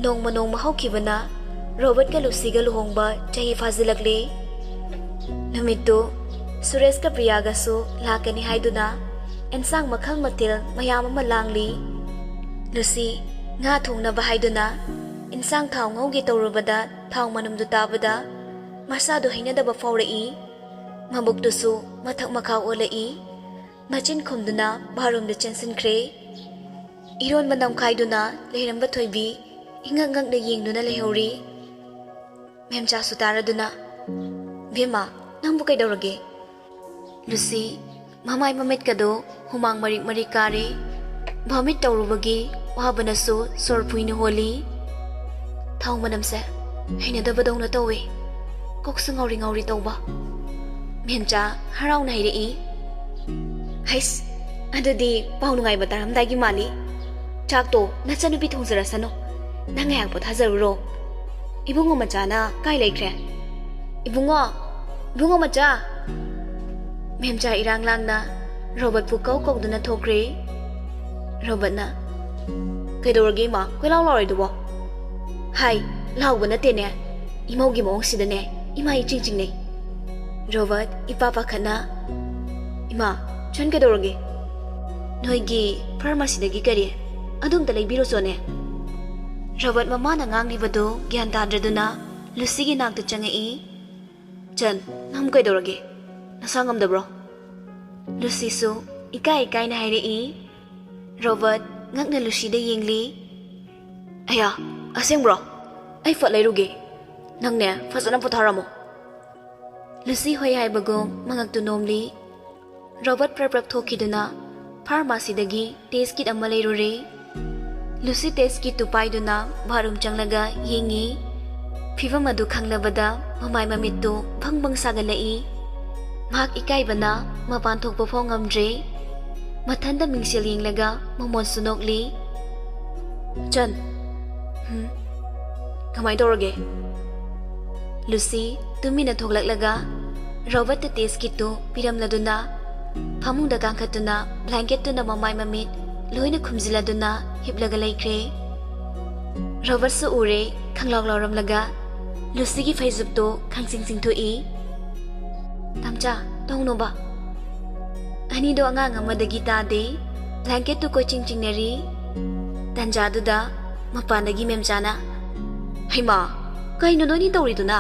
ꯅꯣꯡꯃ ꯅꯣꯡꯃ ꯍꯧꯈꯤꯕꯅ ꯔꯣꯕꯔꯠꯀ ꯂꯨꯁꯤꯒ ꯂꯨꯍꯣꯡꯕ ꯆꯍꯤ ꯐꯥꯖꯤꯜꯂꯛꯂꯦ꯫ ꯅꯨꯃꯤꯠꯇꯨ ꯁꯨꯔꯦꯁꯀ ꯄ꯭ꯔꯤꯌꯥꯒꯁꯨ ꯂꯥꯛꯀꯅꯤ ꯍꯥꯏꯗꯨꯅ ꯑꯦꯟꯁꯥꯡ ꯃꯈꯜ ꯃꯊꯦꯜ ꯃꯌꯥꯝ ꯑꯃ ꯂꯥꯡꯂꯤ꯫ ꯂꯨꯁꯤ ꯉꯥ ꯊꯣꯡꯅꯕ ꯍꯥꯏꯗꯨꯅ ꯏꯟꯁꯥꯡ ꯊꯥꯎ ꯉꯧꯒꯦ ꯇꯧꯔꯨꯕꯗ ꯊꯥꯎ ꯃꯅꯝꯗꯨ ꯇꯥꯕꯗ ꯃꯁꯥꯗꯨ ꯍꯩꯅꯗꯕ ꯐꯥꯎꯔꯛꯏ꯫ ꯃꯕꯨꯛꯇꯨꯁꯨ ꯃꯊꯛ ꯃꯈꯥ ꯑꯣꯜꯂꯛꯏ꯫ ꯃꯆꯤꯟ ꯈꯨꯝꯗꯨꯅ ꯕꯥꯔꯣꯝꯗ ꯆꯦꯟꯁꯤꯟꯈ꯭ꯔꯦ꯫ ꯏꯔꯣꯟꯕ ꯅꯝꯈꯥꯏꯗꯨꯅ ꯂꯩꯔꯝꯕ ꯊꯣꯏꯕꯤ ꯏꯉꯛ ꯉꯛꯅ ꯌꯦꯡꯗꯨꯅ ꯂꯩꯍꯧꯔꯤ꯫ ꯃꯦꯝꯆꯥꯁꯨ ꯇꯥꯔꯗꯨꯅ, "ꯕꯦꯝꯃ, ꯅꯪꯕꯨ ꯀꯩꯗꯧꯔꯒꯦ?" ꯂꯨꯁꯤ ꯃꯃꯥꯏ ꯃꯃꯤꯠꯀꯗꯣ ꯍꯨꯃꯥꯡ ꯃꯔꯤꯛ ꯃꯔꯤꯛ ꯀꯥꯔꯦ꯫ ꯚꯣꯃꯤꯠ ꯇꯧꯔꯨꯕꯒꯤ ꯋꯥꯕꯅꯁꯨ ꯁꯣꯔ ꯐꯨꯏꯅ ꯍꯣꯜꯂꯤ꯫ ꯊꯥꯎ ꯃꯅꯝꯁꯦ ꯍꯩꯅꯗꯕꯗꯧꯅ ꯇꯧꯋꯦ꯫ ꯀꯣꯛꯁꯨ ꯉꯥꯎꯔꯤ ꯉꯥꯎꯔꯤ ꯇꯧꯕ꯫ ꯃꯦꯝꯆꯥ ꯍꯔꯥꯎꯅ ꯍꯥꯏꯔꯛꯏ, "ꯍꯩꯁ, ꯑꯗꯨꯗꯤ ꯄꯥꯎ ꯅꯨꯡꯉꯥꯏꯕ ꯇꯥꯔꯝꯗꯥꯏꯒꯤ ꯃꯥꯜꯂꯤ꯫ ꯆꯥꯛꯇꯣ ꯅꯆꯟꯅꯨꯄꯤ ꯊꯣꯡꯖꯔꯁꯅꯨ꯫ ꯅꯪ ꯉꯥꯏꯍꯥꯛ ꯄꯣꯊꯥꯖꯔꯨꯔꯣ꯫ ꯏꯕꯨꯡꯉꯣ ꯃꯆꯥꯅ ꯀꯥꯏ ꯂꯩꯈ꯭ꯔꯦ? ꯏꯕꯨꯡꯉꯣ, ꯏꯕꯨꯡꯉꯣ ꯃꯆꯥ!" ꯃꯦꯝꯆꯥ ꯏꯔꯥꯡ ꯂꯥꯡꯅ ꯔꯣꯕꯔꯠꯄꯨ ꯀꯧ ꯀꯧꯗꯨꯅ ꯊꯣꯛꯈ꯭ꯔꯦ꯫ ꯔꯣꯕꯔꯠꯅ, "ꯀꯩꯗꯧꯔꯒꯦ ꯏꯃꯥ, ꯀꯣꯏꯂꯥꯎ ꯂꯥꯎꯔꯤꯗꯨꯕꯣ?" "ꯍꯥꯏ, ꯂꯥꯎꯕ ꯅꯠꯇꯦꯅꯦ, ꯏꯃꯧꯒꯤ ꯃꯑꯣꯡꯁꯤꯗꯅꯦ ꯏꯃꯥ ꯏꯆꯤꯡ ꯆꯤꯡꯅꯩ꯫" ꯔꯣꯕꯔꯠ ꯏꯄꯥ ꯄꯥꯈꯠꯅ, "ꯏꯃꯥ, ꯆꯟ ꯀꯩꯗꯧꯔꯒꯦ?" "ꯅꯣꯏꯒꯤ ꯐꯥꯔꯃꯥꯁꯤꯗꯒꯤ ꯀꯔꯤ ꯑꯗꯨꯝꯇ ꯂꯩꯕꯤꯔꯣꯆꯣꯅꯦ?" ꯔꯣꯕꯔꯠ ꯃꯃꯥꯅ ꯉꯥꯡꯂꯤꯕꯗꯨ ꯒ꯭ꯌꯥꯟ ꯇꯥꯗ꯭ꯔꯗꯨꯅ ꯂꯨꯁꯤꯒꯤ ꯅꯥꯛꯇ ꯆꯪꯉꯛꯏ꯫ "ꯆꯟ, ꯅꯪꯕꯨ ꯀꯩꯗꯧꯔꯒꯦ? ꯅꯁꯥ ꯉꯝꯗꯕ꯭ꯔꯣ?" ꯂꯨꯁꯤꯁꯨ ꯏꯀꯥꯏ ꯏꯀꯥꯏꯅ ꯍꯥꯏꯔꯛꯏ꯫ ꯔꯣꯕꯔꯠ ꯉꯛꯅ ꯂꯨꯁꯤꯗ ꯌꯦꯡꯂꯤ꯫ "ꯑꯌꯥ, ꯑꯁꯦꯡꯕ꯭ꯔꯣ? ꯑꯩ ꯐꯠ ꯂꯩꯔꯨꯒꯦ꯫ ꯅꯪꯅꯦ ꯐꯖꯅ ꯄꯣꯊꯥꯔꯝꯃꯣ꯫" ꯂꯨꯁꯤ ꯍꯣꯏ ꯍꯥꯏꯕꯒꯨꯝ ꯃꯉꯛꯇꯨ ꯅꯣꯝꯂꯤ꯫ ꯔꯣꯕꯔꯠ ꯄ꯭ꯔꯞ ꯄ꯭ꯔꯞ ꯊꯣꯛꯈꯤꯗꯨꯅ ꯐꯥꯔꯃꯥꯁꯤꯗꯒꯤ ꯇꯦꯁ ꯀꯤꯠ ꯑꯃ ꯂꯩꯔꯨꯔꯦ꯫ ꯂꯨꯁꯤ ꯇꯦꯁ ꯀꯤꯠꯇꯨ ꯄꯥꯏꯗꯨꯅ ꯕꯥꯠꯔꯨꯝ ꯆꯪꯂꯒ ꯌꯦꯡꯉꯤ꯫ ꯐꯤꯚꯝ ꯑꯗꯨ ꯈꯪꯂꯕꯗ ꯃꯃꯥꯏ ꯃꯃꯤꯠꯇꯨ ꯕꯪ ꯕꯪ ꯁꯥꯒꯠꯂꯛꯏ꯫ ꯃꯍꯥꯛ ꯏꯀꯥꯏꯕꯅ ꯃꯄꯥꯟ ꯊꯣꯛꯄ ꯐꯥꯎ ꯉꯝꯗ꯭ꯔꯦ꯫ ꯃꯊꯟꯇ ꯃꯤꯡꯁꯦꯜ ꯌꯦꯡꯂꯒ ꯃꯃꯣꯟꯁꯨ ꯅꯣꯛꯂꯤ꯫ "ꯆꯟ, ꯍꯝ, ꯀꯃꯥꯏ ꯇꯧꯔꯒꯦ?" ꯂꯨꯁꯤ ꯇꯨꯃꯤꯟꯅ ꯊꯣꯛꯂꯛꯂꯒ ꯔꯣꯕꯔꯠꯇ ꯇꯦꯁ ꯀꯤꯠꯇꯨ ꯄꯤꯔꯝꯂꯗꯨꯅ ꯐꯃꯨꯡꯗ ꯀꯥꯡꯈꯠꯇꯨꯅ ꯕ꯭ꯂꯥꯡꯀꯦꯠꯇꯨꯅ ꯃꯃꯥꯏ ꯃꯃꯤꯠ ꯂꯣꯏꯅ ꯈꯨꯝꯖꯤꯜꯂꯗꯨꯅ ꯍꯤꯞꯂꯒ ꯂꯩꯈ꯭ꯔꯦ꯫ ꯔꯣꯕꯔꯠꯁꯨ ꯎꯔꯦ, ꯈꯪꯂꯥꯎ ꯂꯥꯎꯔꯝꯂꯒ ꯂꯨꯁꯤꯒꯤ ꯐꯩꯖꯨꯞꯇꯨ ꯈꯪꯆꯤꯡ ꯆꯤꯡꯊꯣꯛꯏ꯫ "ꯇꯝꯆꯥ, ꯇꯧꯅꯣꯕ꯫" ꯑꯅꯤꯗꯣ ꯑꯉꯥꯡ ꯑꯃꯗꯒꯤ ꯇꯥꯗꯦ꯫ ꯕ꯭ꯂꯥꯡꯀꯦꯠꯇꯨ ꯀꯣꯏꯆꯤꯡ ꯆꯤꯡꯅꯔꯤ꯫ ꯇꯟꯖꯥꯗꯨꯗ ꯃꯄꯥꯟꯗꯒꯤ ꯃꯦꯝꯆꯥꯅ, "ꯍꯩꯃꯥ, ꯀꯩꯅꯣ ꯅꯣꯏꯅꯤ ꯇꯧꯔꯤꯗꯨꯅ?"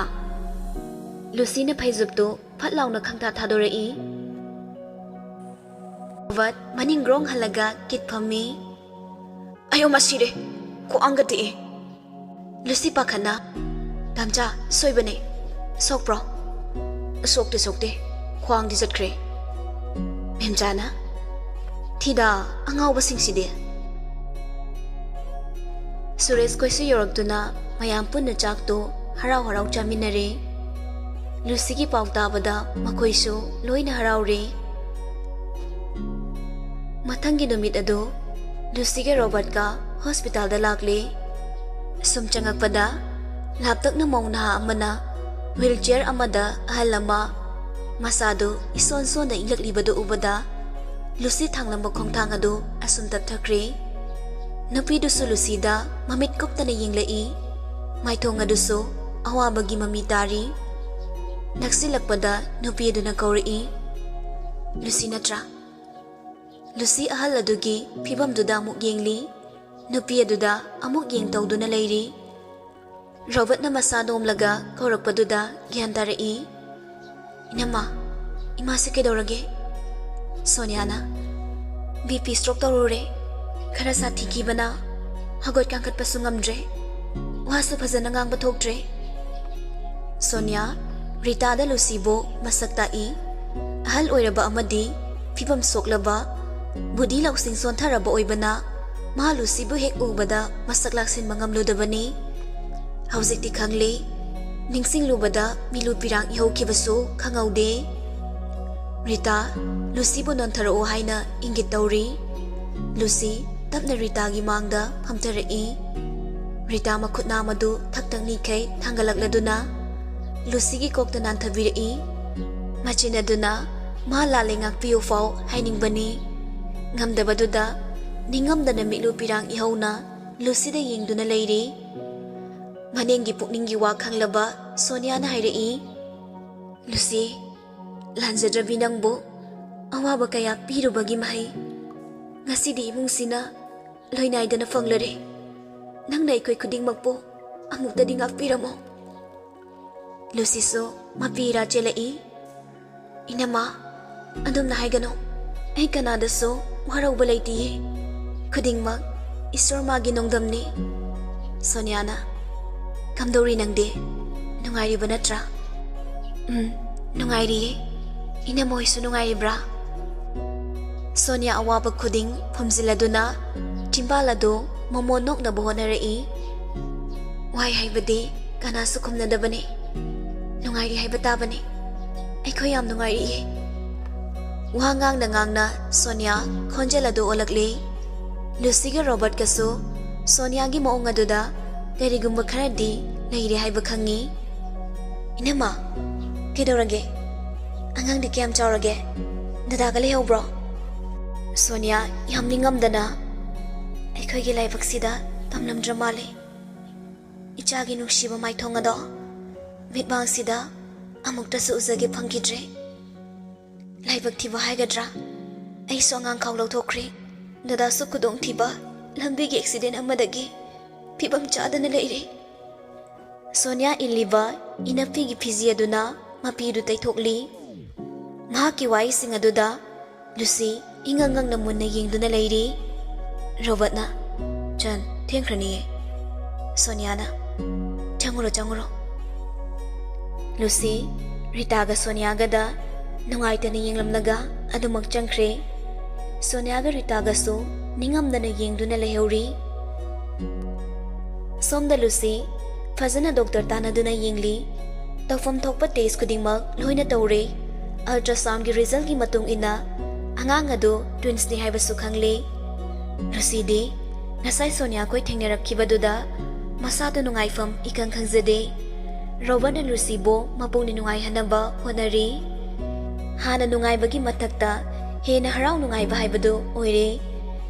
ꯂꯨꯁꯤꯅ ꯐꯩꯖꯨꯞꯇꯨ ꯐꯠ ꯂꯥꯎꯅ ꯈꯪꯊꯥ ꯊꯥꯗꯣꯔꯛꯏ꯫ ꯔꯣꯕꯔꯠ ꯃꯅꯤꯡ ꯒ꯭ꯔꯣꯡ ꯍꯜꯂꯒ ꯀꯤꯠ ꯐꯝꯃꯤ꯫ "ꯑꯌꯣ, ꯃꯁꯤꯔꯦ! ꯈ꯭ꯋꯥꯡꯒ ꯇꯦꯛꯑꯦ!" ꯂꯨꯁꯤ ꯄꯥꯈꯠꯅ, "ꯇꯥꯝꯆꯥ, ꯁꯣꯏꯕꯅꯦ꯫ ꯁꯣꯛꯄ꯭ꯔꯣ?" "ꯁꯣꯛꯇꯦ, ꯁꯣꯛꯇꯦ꯫ ꯈ꯭ꯋꯥꯡꯗꯤ ꯆꯠꯈ꯭ꯔꯦ꯫" ꯃꯦꯝꯆꯥꯅ, "ꯊꯤꯗꯥ, ꯑꯉꯥꯎꯕꯁꯤꯡꯁꯤꯗꯤ!" ꯁꯨꯔꯦꯁ ꯈꯣꯏꯁꯨ ꯌꯧꯔꯛꯇꯨꯅ ꯃꯌꯥꯝ ꯄꯨꯟꯅ ꯆꯥꯛꯇꯨ ꯍꯔꯥꯎ ꯍꯔꯥꯎ ꯆꯥꯃꯤꯟꯅꯔꯦ꯫ ꯂꯨꯁꯤꯒꯤ ꯄꯥꯎ ꯇꯥꯕꯗ ꯃꯈꯣꯏꯁꯨ ꯂꯣꯏꯅ ꯍꯔꯥꯎꯔꯦ꯫ ꯃꯊꯪꯒꯤ ꯅꯨꯃꯤꯠ ꯑꯗꯨ ꯂꯨꯁꯤꯒ ꯔꯣꯕꯔꯠꯀ ꯍꯣꯁꯄꯤꯇꯥꯜꯗ ꯂꯥꯛꯂꯦ꯫ ꯁꯨꯝ ꯆꯪꯉꯛꯄꯗ ꯂꯥꯞꯇꯛꯅ ꯃꯧ ꯅꯍꯥ ꯑꯃꯅ ꯋꯤꯜꯆꯤꯌꯔ ꯑꯃꯗ ꯑꯍꯜ ꯑꯃ ꯃꯁꯥꯗꯨ ꯏꯁꯣꯟ ꯁꯣꯟꯅ ꯏꯪꯂꯛꯂꯤꯕꯗꯨ ꯎꯕꯗ ꯂꯨꯁꯤ ꯊꯥꯡꯂꯝꯕ ꯈꯣꯡꯊꯥꯡ ꯑꯗꯨ ꯑꯁꯨꯝ ꯇꯞꯊꯈ꯭ꯔꯦ꯫ ꯅꯨꯄꯤꯗꯨꯁꯨ ꯂꯨꯁꯤꯗ ꯃꯃꯤꯠ ꯀꯨꯞꯇꯅ ꯌꯦꯡꯂꯛꯏ꯫ ꯃꯥꯏꯊꯣꯡ ꯑꯗꯨꯁꯨ ꯑꯋꯥꯕꯒꯤ ꯃꯃꯤ ꯇꯥꯔꯤ꯫ ꯅꯛꯁꯤꯜꯂꯛꯄꯗ ꯅꯨꯄꯤ ꯑꯗꯨꯅ ꯀꯧꯔꯛꯏ, "ꯂꯨꯁꯤ ꯅꯠꯇ꯭ꯔꯥ?" ꯂꯨꯁꯤ ꯑꯍꯜ ꯑꯗꯨꯒꯤ ꯐꯤꯕꯝꯗꯨꯗ ꯑꯃꯨꯛ ꯌꯦꯡꯂꯤ꯫ ꯅꯨꯄꯤ ꯑꯗꯨꯗ ꯑꯃꯨꯛ ꯌꯦꯡ ꯇꯧꯗꯨꯅ ꯂꯩꯔꯤ꯫ ꯔꯣꯕꯔꯠꯅ ꯃꯁꯥ ꯅꯣꯝꯂꯒ ꯀꯧꯔꯛꯄꯗꯨꯗ ꯒ꯭ꯌꯥꯟ ꯇꯥꯔꯛꯏ꯫ "ꯏꯅꯝꯃ, ꯏꯃꯥꯁꯤ ꯀꯩꯗꯧꯔꯒꯦ?" ꯁꯣꯅꯤꯌꯥꯅ, "ꯕꯤ ꯄꯤ ꯁ꯭ꯇ꯭ꯔꯣꯛ ꯇꯧꯔꯨꯔꯦ꯫ ꯈꯔ ꯁꯥꯊꯤꯈꯤꯕꯅ ꯍꯧꯒꯠ ꯀꯥꯡꯈꯠꯄꯁꯨ ꯉꯝꯗ꯭ꯔꯦ꯫ ꯋꯥꯁꯨ ꯐꯖꯅ ꯉꯥꯡꯕ ꯊꯣꯛꯇ꯭ꯔꯦ꯫" ꯁꯣꯅꯤꯌꯥ, ꯔꯤꯇꯥꯗ ꯂꯨꯁꯤꯕꯨ ꯃꯁꯛ ꯇꯥꯛꯏ꯫ ꯑꯍꯜ ꯑꯣꯏꯔꯕ ꯑꯃꯗꯤ ꯐꯤꯕꯝ ꯁꯣꯛꯂꯕ, ꯕꯨꯙꯤ ꯂꯧꯁꯤꯡ ꯁꯣꯟꯊꯔꯕ ꯑꯣꯏꯕꯅ ꯃꯥ ꯂꯨꯁꯤꯕꯨ ꯍꯦꯛ ꯎꯕꯗ ꯃꯁꯛ ꯂꯥꯛꯁꯤꯟꯕ ꯉꯝꯂꯨꯗꯕꯅꯤ꯫ ꯍꯧꯖꯤꯛꯇꯤ ꯈꯪꯂꯦ꯫ ꯅꯤꯡꯁꯤꯡꯂꯨꯕꯗ ꯃꯤꯠꯂꯨ ꯄꯤꯔꯥꯡ ꯏꯍꯧꯈꯤꯕꯁꯨ ꯈꯪꯍꯧꯗꯦ꯫ ꯔꯤꯇꯥ, ꯂꯨꯁꯤꯕꯨ ꯅꯣꯟꯊꯔꯛꯑꯣ ꯍꯥꯏꯅ ꯏꯪꯒꯤꯠ ꯇꯧꯔꯤ꯫ ꯂꯨꯁꯤ ꯇꯞꯅ ꯔꯤꯇꯥꯒꯤ ꯃꯥꯡꯗ ꯐꯝꯊꯔꯛꯏ꯫ ꯔꯤꯇꯥ ꯃꯈꯨꯠ ꯅꯥꯝ ꯑꯗꯨ ꯊꯛ ꯊꯛ ꯅꯤꯛꯈꯩ ꯊꯥꯡꯒꯠꯂꯛꯂꯗꯨꯅ ꯂꯨꯁꯤꯒꯤ ꯀꯣꯛꯇ ꯅꯥꯟꯊꯕꯤꯔꯛꯏ꯫ ꯃꯆꯤꯟ ꯑꯗꯨꯅ ꯃꯥ ꯂꯥꯜꯂꯦ ꯉꯥꯛꯄꯤꯌꯨ ꯐꯥꯎ ꯍꯥꯏꯅꯤꯡꯕꯅꯤ꯫ ꯉꯝꯗꯕꯗꯨꯗ ꯅꯤꯡꯉꯝꯗꯅ ꯃꯤꯠꯂꯨ ꯄꯤꯔꯥꯡ ꯏꯍꯧꯅ ꯂꯨꯁꯤꯗ ꯌꯦꯡꯗꯨꯅ ꯂꯩꯔꯤ꯫ ꯃꯅꯦꯝꯒꯤ ꯄꯨꯛꯅꯤꯡꯒꯤ ꯋꯥ ꯈꯪꯂꯕ ꯁꯣꯅꯤꯌꯥꯅ ꯍꯥꯏꯔꯛꯏ, "ꯂꯨꯁꯤ, ꯂꯥꯟꯖꯗ꯭ꯔꯕꯤ ꯅꯪꯕꯨ ꯑꯋꯥꯕ ꯀꯌꯥ ꯄꯤꯔꯨꯕꯒꯤ ꯃꯍꯩ ꯉꯁꯤꯗꯤ ꯏꯃꯨꯡꯁꯤꯅ ꯂꯣꯏꯅꯥꯏꯗꯅ ꯐꯪꯂꯔꯦ꯫ ꯅꯪꯅ ꯑꯩꯈꯣꯏ ꯈꯨꯗꯤꯡꯃꯛꯄꯨ ꯑꯃꯨꯛꯇꯗꯤ ꯉꯥꯛꯄꯤꯔꯝꯃꯣ꯫" ꯂꯨꯁꯤꯁꯨ ꯃꯄꯤ ꯏꯔꯥ ꯆꯦꯜꯂꯛꯏ꯫ "ꯏꯅꯝꯃ, ꯑꯗꯨꯝꯅ ꯍꯥꯏꯒꯅꯨ꯫ ꯑꯩ ꯀꯅꯥꯗꯁꯨ ꯋꯥꯔꯧꯕ ꯂꯩꯇꯤꯌꯦ꯫ ꯈꯨꯗꯤꯡꯃꯛ ꯏꯁꯣꯔ ꯃꯥꯒꯤ ꯅꯣꯡꯗꯝꯅꯤ꯫ ꯁꯣꯅꯤꯌꯥꯅ, "ꯀꯝꯗꯧꯔꯤ ꯅꯪꯗꯤ? ꯅꯨꯡꯉꯥꯏꯔꯤꯕ ꯅꯠꯇ꯭ꯔꯥ?" "ꯎꯝ, ꯅꯨꯡꯉꯥꯏꯔꯤꯌꯦ꯫ ꯏꯅꯝꯃ ꯍꯣꯏꯁꯨ ꯅꯨꯡꯉꯥꯏꯔꯤꯕ꯭ꯔꯥ?" ꯁꯣꯅꯤꯌꯥ ꯑꯋꯥꯕ ꯈꯨꯗꯤꯡ ꯐꯨꯝꯖꯤꯜꯂꯗꯨꯅ ꯆꯤꯝꯕꯥꯜ ꯑꯗꯨ ꯃꯃꯣꯟ ꯅꯣꯛꯅꯕ ꯍꯣꯠꯅꯔꯛꯏ꯫ "ꯋꯥꯏ ꯍꯥꯏꯕꯗꯤ ꯀꯅꯥꯁꯨ ꯈꯨꯝꯅꯗꯕꯅꯤ꯫ ꯅꯨꯡꯉꯥꯏꯔꯤ ꯍꯥꯏꯕ ꯇꯥꯕꯅꯤ꯫ ꯑꯩꯈꯣꯏ ꯌꯥꯝ ꯅꯨꯡꯉꯥꯏꯔꯤꯌꯦ꯫" ꯋꯥ ꯉꯥꯡꯅ ꯉꯥꯡꯅ ꯁꯣꯅꯤꯌꯥ ꯈꯣꯟꯖꯦꯜ ꯑꯗꯨ ꯑꯣꯜꯂꯛꯂꯤ꯫ ꯂꯨꯁꯤꯒ ꯔꯣꯕꯔꯠꯀꯁꯨ ꯁꯣꯅꯤꯌꯥꯒꯤ ꯃꯑꯣꯡ ꯑꯗꯨꯗ ꯀꯔꯤꯒꯨꯝꯕ ꯈꯔꯗꯤ ꯂꯩꯔꯦ ꯍꯥꯏꯕ ꯈꯪꯉꯤ꯫ "ꯏꯅꯝꯃ, ꯀꯩꯗꯧꯔꯒꯦ? ꯑꯉꯥꯡꯗꯤ ꯀꯌꯥꯝ ꯆꯥꯎꯔꯒꯦ? ꯗꯗꯥꯒ ꯂꯩꯍꯧꯕ꯭ꯔꯣ?" ꯁꯣꯅꯤꯌꯥ ꯌꯥꯝ ꯅꯤꯡꯉꯝꯗꯅ, "ꯑꯩꯈꯣꯏꯒꯤ ꯂꯥꯏꯕꯛꯁꯤꯗ ꯇꯝꯂꯝꯗ꯭ꯔ ꯃꯥꯜꯂꯦ꯫ ꯏꯆꯥꯒꯤ ꯅꯨꯡꯁꯤꯕ ꯃꯥꯏꯊꯣꯡ ꯑꯗꯣ ꯃꯤꯠꯃꯥꯡꯁꯤꯗ ꯑꯃꯨꯛꯇꯁꯨ ꯎꯖꯒꯦ ꯐꯪꯈꯤꯗ꯭ꯔꯦ꯫ ꯂꯥꯏꯕꯛ ꯊꯤꯕ ꯍꯥꯏꯒꯗ꯭ꯔꯥ, ꯑꯩꯁꯨ ꯑꯉꯥꯡ ꯈꯥꯎ ꯂꯧꯊꯣꯛꯈ꯭ꯔꯦ꯫ ꯗꯗꯥꯁꯨ ꯈꯨꯗꯣꯡꯊꯤꯕ ꯂꯝꯕꯤꯒꯤ ꯑꯦꯛꯁꯤꯗꯦꯟ ꯑꯃꯗꯒꯤ ꯐꯤꯕꯝ ꯆꯥꯗꯅ ꯂꯩꯔꯦ꯫" ꯁꯣꯅꯤꯌꯥ ꯏꯜꯂꯤꯕ ꯏꯅꯞꯄꯤꯒꯤ ꯐꯤꯖꯤ ꯑꯗꯨꯅ ꯃꯄꯤꯗꯨ ꯇꯩꯊꯣꯛꯂꯤ꯫ ꯃꯍꯥꯛꯀꯤ ꯋꯥꯍꯩꯁꯤꯡ ꯑꯗꯨꯗ ꯂꯨꯁꯤ ꯏꯉꯛ ꯉꯛꯅ ꯃꯨꯟꯅ ꯌꯦꯡꯗꯨꯅ ꯂꯩꯔꯤ꯫ ꯔꯣꯕꯔꯠꯅ, "ꯆꯟ, ꯊꯦꯡꯈ꯭ꯔꯅꯤꯌꯦ꯫" ꯁꯣꯅꯤꯌꯥꯅ, "ꯆꯪꯉꯨꯔꯣ, ꯆꯪꯉꯨꯔꯣ꯫" ꯂꯨꯁꯤ ꯔꯤꯇꯥꯒ ꯁꯣꯅꯤꯌꯥꯒꯗ ꯅꯨꯡꯉꯥꯏꯇꯅ ꯌꯦꯡꯂꯝꯂꯒ ꯑꯗꯨꯃꯛ ꯆꯪꯈ꯭ꯔꯦ꯫ ꯁꯣꯅꯤꯌꯥꯒ ꯔꯤꯇꯥꯒꯁꯨ ꯅꯤꯡꯉꯝꯗꯅ ꯌꯦꯡꯗꯨꯅ ꯂꯩꯍꯧꯔꯤ꯫ ꯁꯣꯝꯗ ꯂꯨꯁꯤ ꯐꯖꯅ ꯗꯣꯛꯇꯔ ꯇꯥꯟꯅꯗꯨꯅ ꯌꯦꯡꯂꯤ꯫ ꯇꯧꯐꯝ ꯊꯣꯛꯄ ꯇꯦꯁ ꯈꯨꯗꯤꯡꯃꯛ ꯂꯣꯏꯅ ꯇꯧꯔꯦ꯫ ꯑꯜꯇ꯭ꯔꯥꯁꯥꯎꯟꯒꯤ ꯔꯤꯖꯜꯒꯤ ꯃꯇꯨꯡ ꯏꯟꯅ ꯑꯉꯥꯡ ꯑꯗꯨ ꯇ꯭ꯋꯤꯟꯁꯅꯤ ꯍꯥꯏꯕꯁꯨ ꯈꯪꯂꯦ꯫ ꯂꯨꯁꯤꯗꯤ ꯉꯁꯥꯏ ꯁꯣꯅꯤꯌꯥ ꯑꯩꯈꯣꯏ ꯊꯦꯡꯅꯔꯛꯈꯤꯕꯗꯨꯗ ꯃꯁꯥꯗꯨ ꯅꯨꯡꯉꯥꯏꯐꯝ ꯏꯈꯪ ꯈꯪꯖꯗꯦ꯫ ꯔꯣꯕꯔꯠꯅ ꯂꯨꯁꯤꯕꯨ ꯃꯄꯨꯛꯅꯤꯡ ꯅꯨꯡꯉꯥꯏꯍꯟꯅꯕ ꯍꯣꯠꯅꯔꯤ꯫ ꯍꯥꯟꯅ ꯅꯨꯡꯉꯥꯏꯕꯒꯤ ꯃꯊꯛꯇ ꯍꯦꯟꯅ ꯍꯔꯥꯎ ꯅꯨꯡꯉꯥꯏꯕ ꯍꯥꯏꯕꯗꯨ ꯑꯣꯏꯔꯦ꯫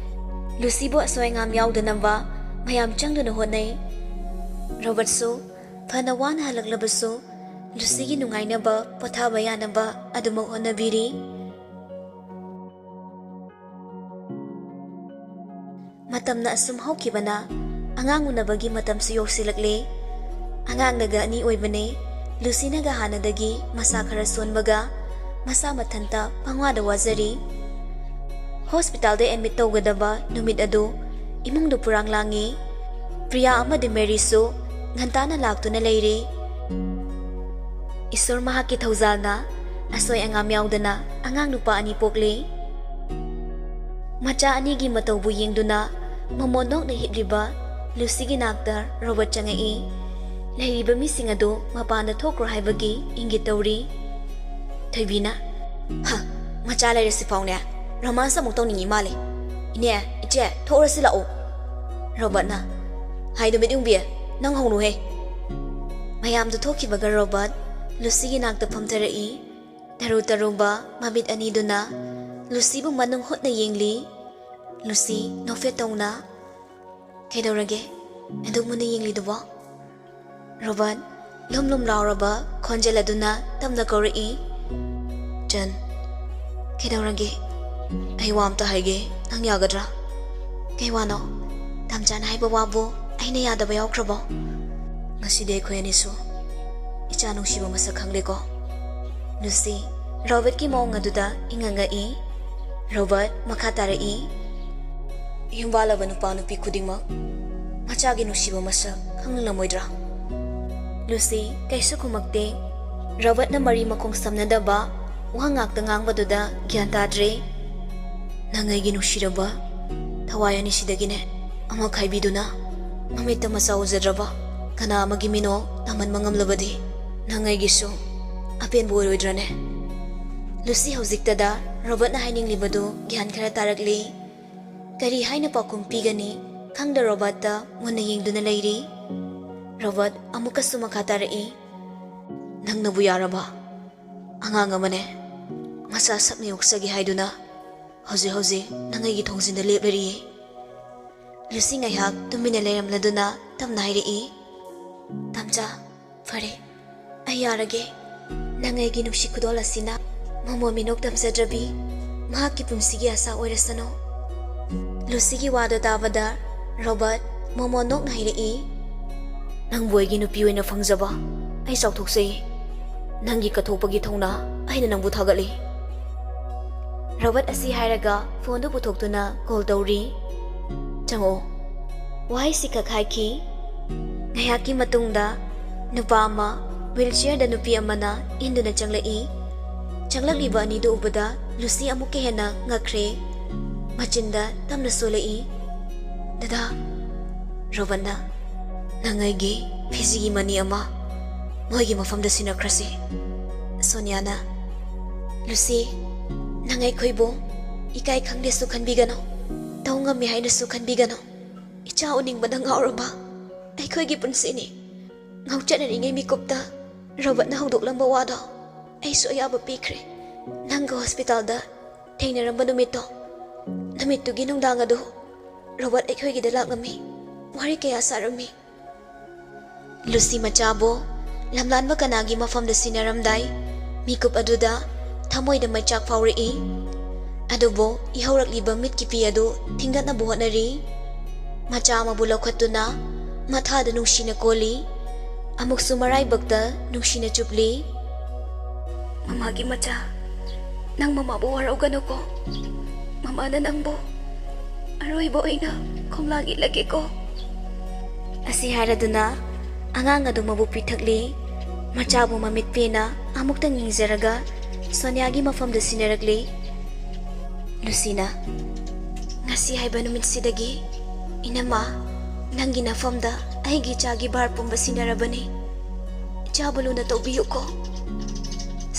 ꯂꯨꯁꯤꯕꯨ ꯑꯁꯣꯏ ꯑꯉꯥꯝ ꯌꯥꯎꯗꯅꯕ ꯃꯌꯥꯝ ꯆꯪꯗꯨꯅ ꯍꯣꯠꯅꯩ꯫ ꯔꯣꯕꯔꯠꯁꯨ ꯐꯅ ꯋꯥꯅ ꯍꯜꯂꯛꯂꯕꯁꯨ ꯂꯨꯁꯤꯒꯤ ꯅꯨꯡꯉꯥꯏꯅꯕ, ꯄꯣꯊꯥꯕ ꯌꯥꯅꯕ ꯑꯗꯨꯃꯛ ꯍꯣꯠꯅꯕꯤꯔꯤ꯫ ꯃꯇꯝꯅ ꯑꯁꯨꯝ ꯍꯧꯈꯤꯕꯅ ꯑꯉꯥꯡ ꯎꯅꯕꯒꯤ ꯃꯇꯝꯁꯨ ꯌꯧꯁꯤꯜꯂꯛꯂꯦ꯫ ꯑꯉꯥꯡꯅꯒ ꯑꯅꯤ ꯑꯣꯏꯕꯅꯦ꯫ ꯂꯨꯁꯤꯅꯒ ꯍꯥꯟꯅꯗꯒꯤ ꯃꯁꯥ ꯈꯔ ꯁꯣꯟꯕꯒ ꯃꯁꯥ ꯃꯊꯟꯇ ꯄꯪꯋꯥꯗ ꯋꯥꯖꯔꯤ꯫ ꯍꯣꯁꯄꯤꯇꯥꯜꯗ ꯑꯦꯗꯃꯤꯠ ꯇꯧꯒꯗꯕ ꯅꯨꯃꯤꯠ ꯑꯗꯨ ꯏꯃꯨꯡꯗꯨ ꯄꯨꯔꯥꯡ ꯂꯥꯡꯉꯤ꯫ ꯄ꯭ꯔꯤꯌꯥ ꯑꯃꯗꯤ ꯃꯦꯔꯤꯁꯨ ꯉꯟꯇꯥꯅ ꯂꯥꯛꯇꯨꯅ ꯂꯩꯔꯤ꯫ ꯏꯁꯣꯔ ꯃꯍꯥꯛꯀꯤ ꯊꯧꯖꯥꯜꯅ ꯑꯁꯣꯏ ꯑꯉꯥꯝ ꯌꯥꯎꯗꯅ ꯑꯉꯥꯡ ꯅꯨꯄꯥ ꯑꯅꯤ ꯄꯣꯛꯂꯤ꯫ ꯃꯆꯥ ꯑꯅꯤꯒꯤ ꯃꯇꯧꯕꯨ ꯌꯦꯡꯗꯨꯅ ꯃꯃꯣꯟ ꯅꯣꯛꯅ ꯍꯤꯞꯂꯤꯕ ꯂꯨꯁꯤꯒꯤ ꯅꯥꯛꯇ ꯔꯣꯕꯔꯠ ꯆꯪꯉꯛꯏ꯫ ꯂꯩꯔꯤꯕ ꯃꯤꯁꯤꯡ ꯑꯗꯨ ꯃꯄꯥꯟꯗ ꯊꯣꯛꯈ꯭ꯔꯣ ꯍꯥꯏꯕꯒꯤ ꯏꯪꯒꯤꯠ ꯇꯧꯔꯤ꯫ ꯊꯣꯏꯕꯤꯅ, "ꯍ, ꯃꯆꯥ ꯂꯩꯔꯁꯤ ꯐꯥꯎꯅꯦ ꯔꯣꯃꯥꯟꯁ ꯑꯃꯨꯛ ꯇꯧꯅꯤꯡꯉꯤ ꯃꯥꯜꯂꯦ꯫ ꯏꯅꯦ, ꯏꯆꯦ, ꯊꯣꯛꯎꯔꯁꯤ ꯂꯥꯛꯑꯣ꯫" ꯔꯣꯕꯔꯠꯅ, "ꯍꯥꯏ ꯅꯨꯃꯤꯠ ꯌꯨꯡꯕꯤ, ꯅꯪ ꯍꯧꯅꯨꯍꯦ꯫" ꯃꯌꯥꯝꯗꯨ ꯊꯣꯛꯈꯤꯕꯒ ꯔꯣꯕꯔꯠ ꯂꯨꯁꯤꯒꯤ ꯅꯥꯛꯇ ꯐꯝꯊꯔꯛꯏ꯫ ꯇꯔꯨ ꯇꯔꯨꯕ ꯃꯃꯤꯠ ꯑꯅꯤꯗꯨꯅ ꯂꯨꯁꯤꯕꯨ ꯃꯅꯨꯡ ꯍꯨꯠꯅ ꯌꯦꯡꯂꯤ꯫ ꯂꯨꯁꯤ ꯅꯣꯛꯐꯦꯠ ꯇꯧꯅ, "ꯀꯩꯗꯧꯔꯒꯦ? ꯑꯗꯨꯛ ꯃꯨꯟꯅ ꯌꯦꯡꯂꯤꯗꯨꯕꯣ?" ꯔꯣꯕꯔꯠ ꯂꯨꯝ ꯂꯨꯝ ꯂꯥꯎꯔꯕ ꯈꯣꯟꯖꯦꯜ ꯑꯗꯨꯅ ꯇꯞꯅ ꯀꯧꯔꯛꯏ, "ꯆꯟ, ꯀꯩꯗꯧꯔꯒꯦ? ꯑꯩ ꯋꯥ ꯑꯝꯇ ꯍꯥꯏꯒꯦ, ꯅꯪ ꯌꯥꯒꯗ꯭ꯔꯥ?" "ꯀꯩ ꯋꯥꯅꯣ? ꯇꯝꯆꯥꯅ ꯍꯥꯏꯕ ꯋꯥꯕꯨ ꯑꯩꯅ ꯌꯥꯗꯕ ꯌꯥꯎꯈ꯭ꯔꯕꯣ?" "ꯉꯁꯤꯗꯤ ꯑꯩꯈꯣꯏ ꯑꯅꯤꯁꯨ ꯏꯆꯥ ꯅꯨꯡꯁꯤꯕ ꯃꯁꯛ ꯈꯪꯂꯦꯀꯣ?" ꯂꯨꯁꯤ ꯔꯣꯕꯔꯠꯀꯤ ꯃꯑꯣꯡ ꯑꯗꯨꯗ ꯏꯪꯉꯪꯉꯛꯏ꯫ ꯔꯣꯕꯔꯠ ꯃꯈꯥ ꯇꯥꯔꯛꯏ, "ꯌꯨꯝ ꯄꯥꯜꯂꯕ ꯅꯨꯄꯥ ꯅꯨꯄꯤ ꯈꯨꯗꯤꯡꯃꯛ ꯃꯆꯥꯒꯤ ꯅꯨꯡꯁꯤꯕ ꯃꯁꯛ ꯈꯪꯂꯝꯂꯝꯃꯣꯏꯗ꯭ꯔꯥ?" ꯂꯨꯁꯤ ꯀꯩꯁꯨ ꯈꯨꯝꯃꯛꯇꯦ꯫ ꯔꯣꯕꯔꯠꯅ ꯃꯔꯤ ꯃꯈꯣꯡ ꯁꯝꯅꯗꯕ ꯋꯥ ꯉꯥꯛꯇ ꯉꯥꯡꯕꯗꯨꯗ ꯒ꯭ꯌꯥꯟ ꯇꯥꯗ꯭ꯔꯦ꯫ "ꯅꯪ ꯑꯩꯒꯤ ꯅꯨꯡꯁꯤꯔꯕ ꯊꯋꯥꯏ ꯑꯅꯤꯁꯤꯗꯒꯤꯅꯦ ꯑꯃ ꯈꯥꯏꯕꯤꯗꯨꯅ ꯃꯃꯤꯠꯇ ꯃꯆꯥ ꯎꯖꯗ꯭ꯔꯕ ꯀꯅꯥ ꯑꯃꯒꯤ ꯃꯤꯅꯣ ꯇꯝꯍꯟꯕ ꯉꯝꯂꯕꯗꯤ ꯅꯪ ꯑꯩꯒꯤꯁꯨ ꯑꯄꯦꯟꯕ ꯑꯣꯏꯔꯣꯏꯗ꯭ꯔꯅꯦ?" ꯂꯨꯁꯤ ꯍꯧꯖꯤꯛꯇꯗ ꯔꯣꯕꯔꯠꯅ ꯍꯥꯏꯅꯤꯡꯂꯤꯕꯗꯨ ꯒ꯭ꯌꯥꯟ ꯈꯔ ꯇꯥꯔꯛꯂꯤ꯫ ꯀꯔꯤ ꯍꯥꯏꯅ ꯄꯥꯎꯈꯨꯝ ꯄꯤꯒꯅꯤ ꯈꯪꯗ ꯔꯣꯕꯔꯠꯇ ꯃꯨꯟꯅ ꯌꯦꯡꯗꯨꯅ ꯂꯩꯔꯤ꯫ ꯔꯣꯕꯔꯠ ꯑꯃꯨꯛꯀꯁꯨ ꯃꯈꯥ ꯇꯥꯔꯛꯏ, "ꯅꯪꯅꯕꯨ ꯌꯥꯔꯕ? ꯑꯉꯥꯡ ꯑꯃꯅꯦ ꯃꯆꯥ ꯁꯛꯅ ꯌꯣꯛꯆꯒꯦ ꯍꯥꯏꯗꯨꯅ ꯍꯧꯖꯤꯛ ꯍꯧꯖꯤꯛ ꯅꯪ ꯑꯩꯒꯤ ꯊꯣꯡꯖꯤꯟꯗ ꯂꯦꯞꯂꯔꯤꯌꯦ꯫" ꯂꯨꯁꯤ ꯉꯥꯏꯍꯥꯛ ꯇꯨꯃꯤꯟꯅ ꯂꯩꯔꯝꯂꯗꯨꯅ ꯇꯞꯅ ꯍꯥꯏꯔꯛꯏ, "ꯇꯝꯆꯥ, ꯐꯔꯦ, ꯑꯩ ꯌꯥꯔꯒꯦ꯫ ꯅꯪ ꯑꯩꯒꯤ ꯅꯨꯡꯁꯤ ꯈꯨꯗꯣꯜ ꯑꯁꯤꯅ ꯃꯃꯣꯟ ꯃꯤꯅꯣꯛ ꯇꯝꯖꯗ꯭ꯔꯕꯤ ꯃꯍꯥꯛꯀꯤ ꯄꯨꯟꯁꯤꯒꯤ ꯑꯁꯥ ꯑꯣꯏꯔꯁꯅꯨ꯫" ꯂꯨꯁꯤꯒꯤ ꯋꯥꯗꯣ ꯇꯥꯕꯗ ꯔꯣꯕꯔꯠ ꯃꯃꯣꯟ ꯅꯣꯛꯅ ꯍꯥꯏꯔꯛꯏ, "ꯅꯪꯕꯨ ꯑꯩꯒꯤ ꯅꯨꯄꯤ ꯑꯣꯏꯅ ꯐꯪꯖꯕ ꯑꯩ ꯆꯥꯎꯊꯣꯛꯆꯩ꯫ ꯅꯪꯒꯤ ꯀꯠꯊꯣꯛꯄꯒꯤ ꯊꯧꯅꯥ ꯑꯩꯅ ꯅꯪꯕꯨ ꯊꯥꯒꯠꯂꯤ꯫" ꯔꯣꯕꯔꯠ ꯑꯁꯤ ꯍꯥꯏꯔꯒ ꯐꯣꯟꯗꯨ ꯄꯨꯊꯣꯛꯇꯨꯅ ꯀꯣꯜ ꯇꯧꯔꯤ꯫ "ꯆꯪꯉꯛꯑꯣ꯫" ꯋꯥꯍꯩꯁꯤꯈꯛ ꯍꯥꯏꯈꯤ꯫ ꯉꯥꯏꯍꯥꯛꯀꯤ ꯃꯇꯨꯡꯗ ꯅꯨꯄꯥ ꯑꯃ ꯋꯤꯜꯆꯤꯌꯔꯗ ꯅꯨꯄꯤ ꯑꯃꯅ ꯏꯟꯗꯨꯅ ꯆꯪꯂꯛꯏ꯫ ꯆꯪꯂꯛꯂꯤꯕ ꯑꯅꯤꯗꯨ ꯎꯕꯗ ꯂꯨꯁꯤ ꯑꯃꯨꯛꯀ ꯍꯦꯟꯅ ꯉꯛꯈ꯭ꯔꯦ꯫ ꯃꯆꯤꯟꯗ ꯇꯞꯅ ꯁꯣꯜꯂꯛꯏ, "ꯗꯗꯥ꯫" ꯔꯣꯕꯔꯠꯅ, "ꯅꯪ ꯑꯩꯒꯤ ꯐꯤꯖꯤꯒꯤ ꯃꯅꯤ ꯑꯃ ꯃꯣꯏꯒꯤ ꯃꯐꯝꯗ ꯁꯤꯟꯅꯈ꯭ꯔꯁꯤ꯫" ꯁꯣꯅꯤꯌꯥꯅ, "ꯂꯨꯁꯤ, ꯅꯪ ꯑꯩꯈꯣꯏꯕꯨ ꯏꯀꯥꯏ ꯈꯪꯗꯦꯁꯨ ꯈꯟꯕꯤꯒꯅꯨ, ꯇꯧ ꯉꯝꯃꯤ ꯍꯥꯏꯅꯁꯨ ꯈꯟꯕꯤꯒꯅꯨ꯫ ꯏꯆꯥ ꯎꯅꯤꯡꯕꯅ ꯉꯥꯎꯔꯕ ꯑꯩꯈꯣꯏꯒꯤ ꯄꯨꯟꯁꯤꯅꯤ꯫ ꯉꯥꯎꯆꯠꯅꯔꯤꯉꯩ ꯃꯤꯀꯨꯞꯇ ꯔꯣꯕꯔꯠꯅ ꯍꯧꯗꯣꯛꯂꯝꯕ ꯋꯥꯗꯣ ꯑꯩꯁꯨ ꯑꯌꯥꯕ ꯄꯤꯈ꯭ꯔꯦ꯫ ꯅꯪꯒ ꯍꯣꯁꯄꯤꯇꯥꯜꯗ ꯊꯦꯡꯅꯔꯝꯕ ꯅꯨꯃꯤꯠꯇꯣ, ꯅꯨꯃꯤꯠꯇꯨꯒꯤ ꯅꯨꯡꯗꯥꯡ ꯑꯗꯨ ꯔꯣꯕꯔꯠ ꯑꯩꯈꯣꯏꯒꯤꯗ ꯂꯥꯛꯂꯝꯃꯤ, ꯋꯥꯔꯤ ꯀꯌꯥ ꯁꯥꯔꯝꯃꯤ꯫" ꯂꯨꯁꯤ ꯃꯆꯥꯕꯨ ꯂꯝꯂꯥꯟꯕ ꯀꯅꯥꯒꯤ ꯃꯐꯝꯗ ꯁꯤꯟꯅꯔꯝꯗꯥꯏ, ꯃꯤꯀꯨꯞ ꯑꯗꯨꯗ ꯊꯃꯣꯏꯗ ꯃꯩꯆꯥꯛ ꯐꯥꯎꯔꯛꯏ꯫ ꯑꯗꯨꯕꯨ ꯏꯍꯧꯔꯛꯂꯤꯕ ꯃꯤꯠꯀꯤ ꯄꯤ ꯑꯗꯨ ꯊꯤꯡꯒꯠꯅꯕ ꯍꯣꯠꯅꯔꯤ꯫ ꯃꯆꯥ ꯑꯃꯕꯨ ꯂꯧꯈꯠꯇꯨꯅ ꯃꯊꯥꯗ ꯅꯨꯡꯁꯤꯅ ꯀꯣꯜꯂꯤ꯫ ꯑꯃꯨꯛꯁꯨ ꯃꯔꯥꯏꯕꯛꯇ ꯅꯨꯡꯁꯤꯅ ꯆꯨꯞꯂꯤ꯫ "ꯃꯃꯥꯒꯤ ꯃꯆꯥ, ꯅꯪ ꯃꯃꯥꯕꯨ ꯋꯥꯔꯧꯒꯅꯨꯀꯣ꯫ ꯃꯃꯥꯅ ꯅꯪꯕꯨ ꯑꯔꯣꯏꯕ ꯑꯣꯏꯅ ꯈꯣꯝꯂꯥꯡ ꯏꯠꯂꯒꯦꯀꯣ꯫" ꯑꯁꯤ ꯍꯥꯏꯔꯗꯨꯅ ꯑꯉꯥꯡ ꯑꯗꯨ ꯃꯕꯨꯛ ꯄꯤꯊꯛꯂꯤ꯫ ꯃꯆꯥꯕꯨ ꯃꯃꯤꯠ ꯄꯦꯅ ꯑꯃꯨꯛꯇꯪ ꯌꯦꯡꯖꯔꯒ ꯁꯣꯅꯤꯌꯥꯒꯤ ꯃꯐꯝꯗ ꯁꯤꯟꯅꯔꯛꯂꯤ꯫ ꯂꯨꯁꯤꯅ, "ꯉꯁꯤ ꯍꯥꯏꯕ ꯅꯨꯃꯤꯠꯁꯤꯗꯒꯤ, ꯏꯅꯝꯃ, ꯅꯪꯒꯤ ꯅꯐꯝꯗ ꯑꯩꯒꯤ ꯏꯆꯥꯒꯤ ꯚꯥꯔ ꯄꯨꯝꯕ ꯁꯤꯟꯅꯔꯕꯅꯤ꯫ ꯏꯆꯥꯕꯨ ꯂꯨꯅ ꯇꯧꯕꯤꯌꯨꯀꯣ꯫"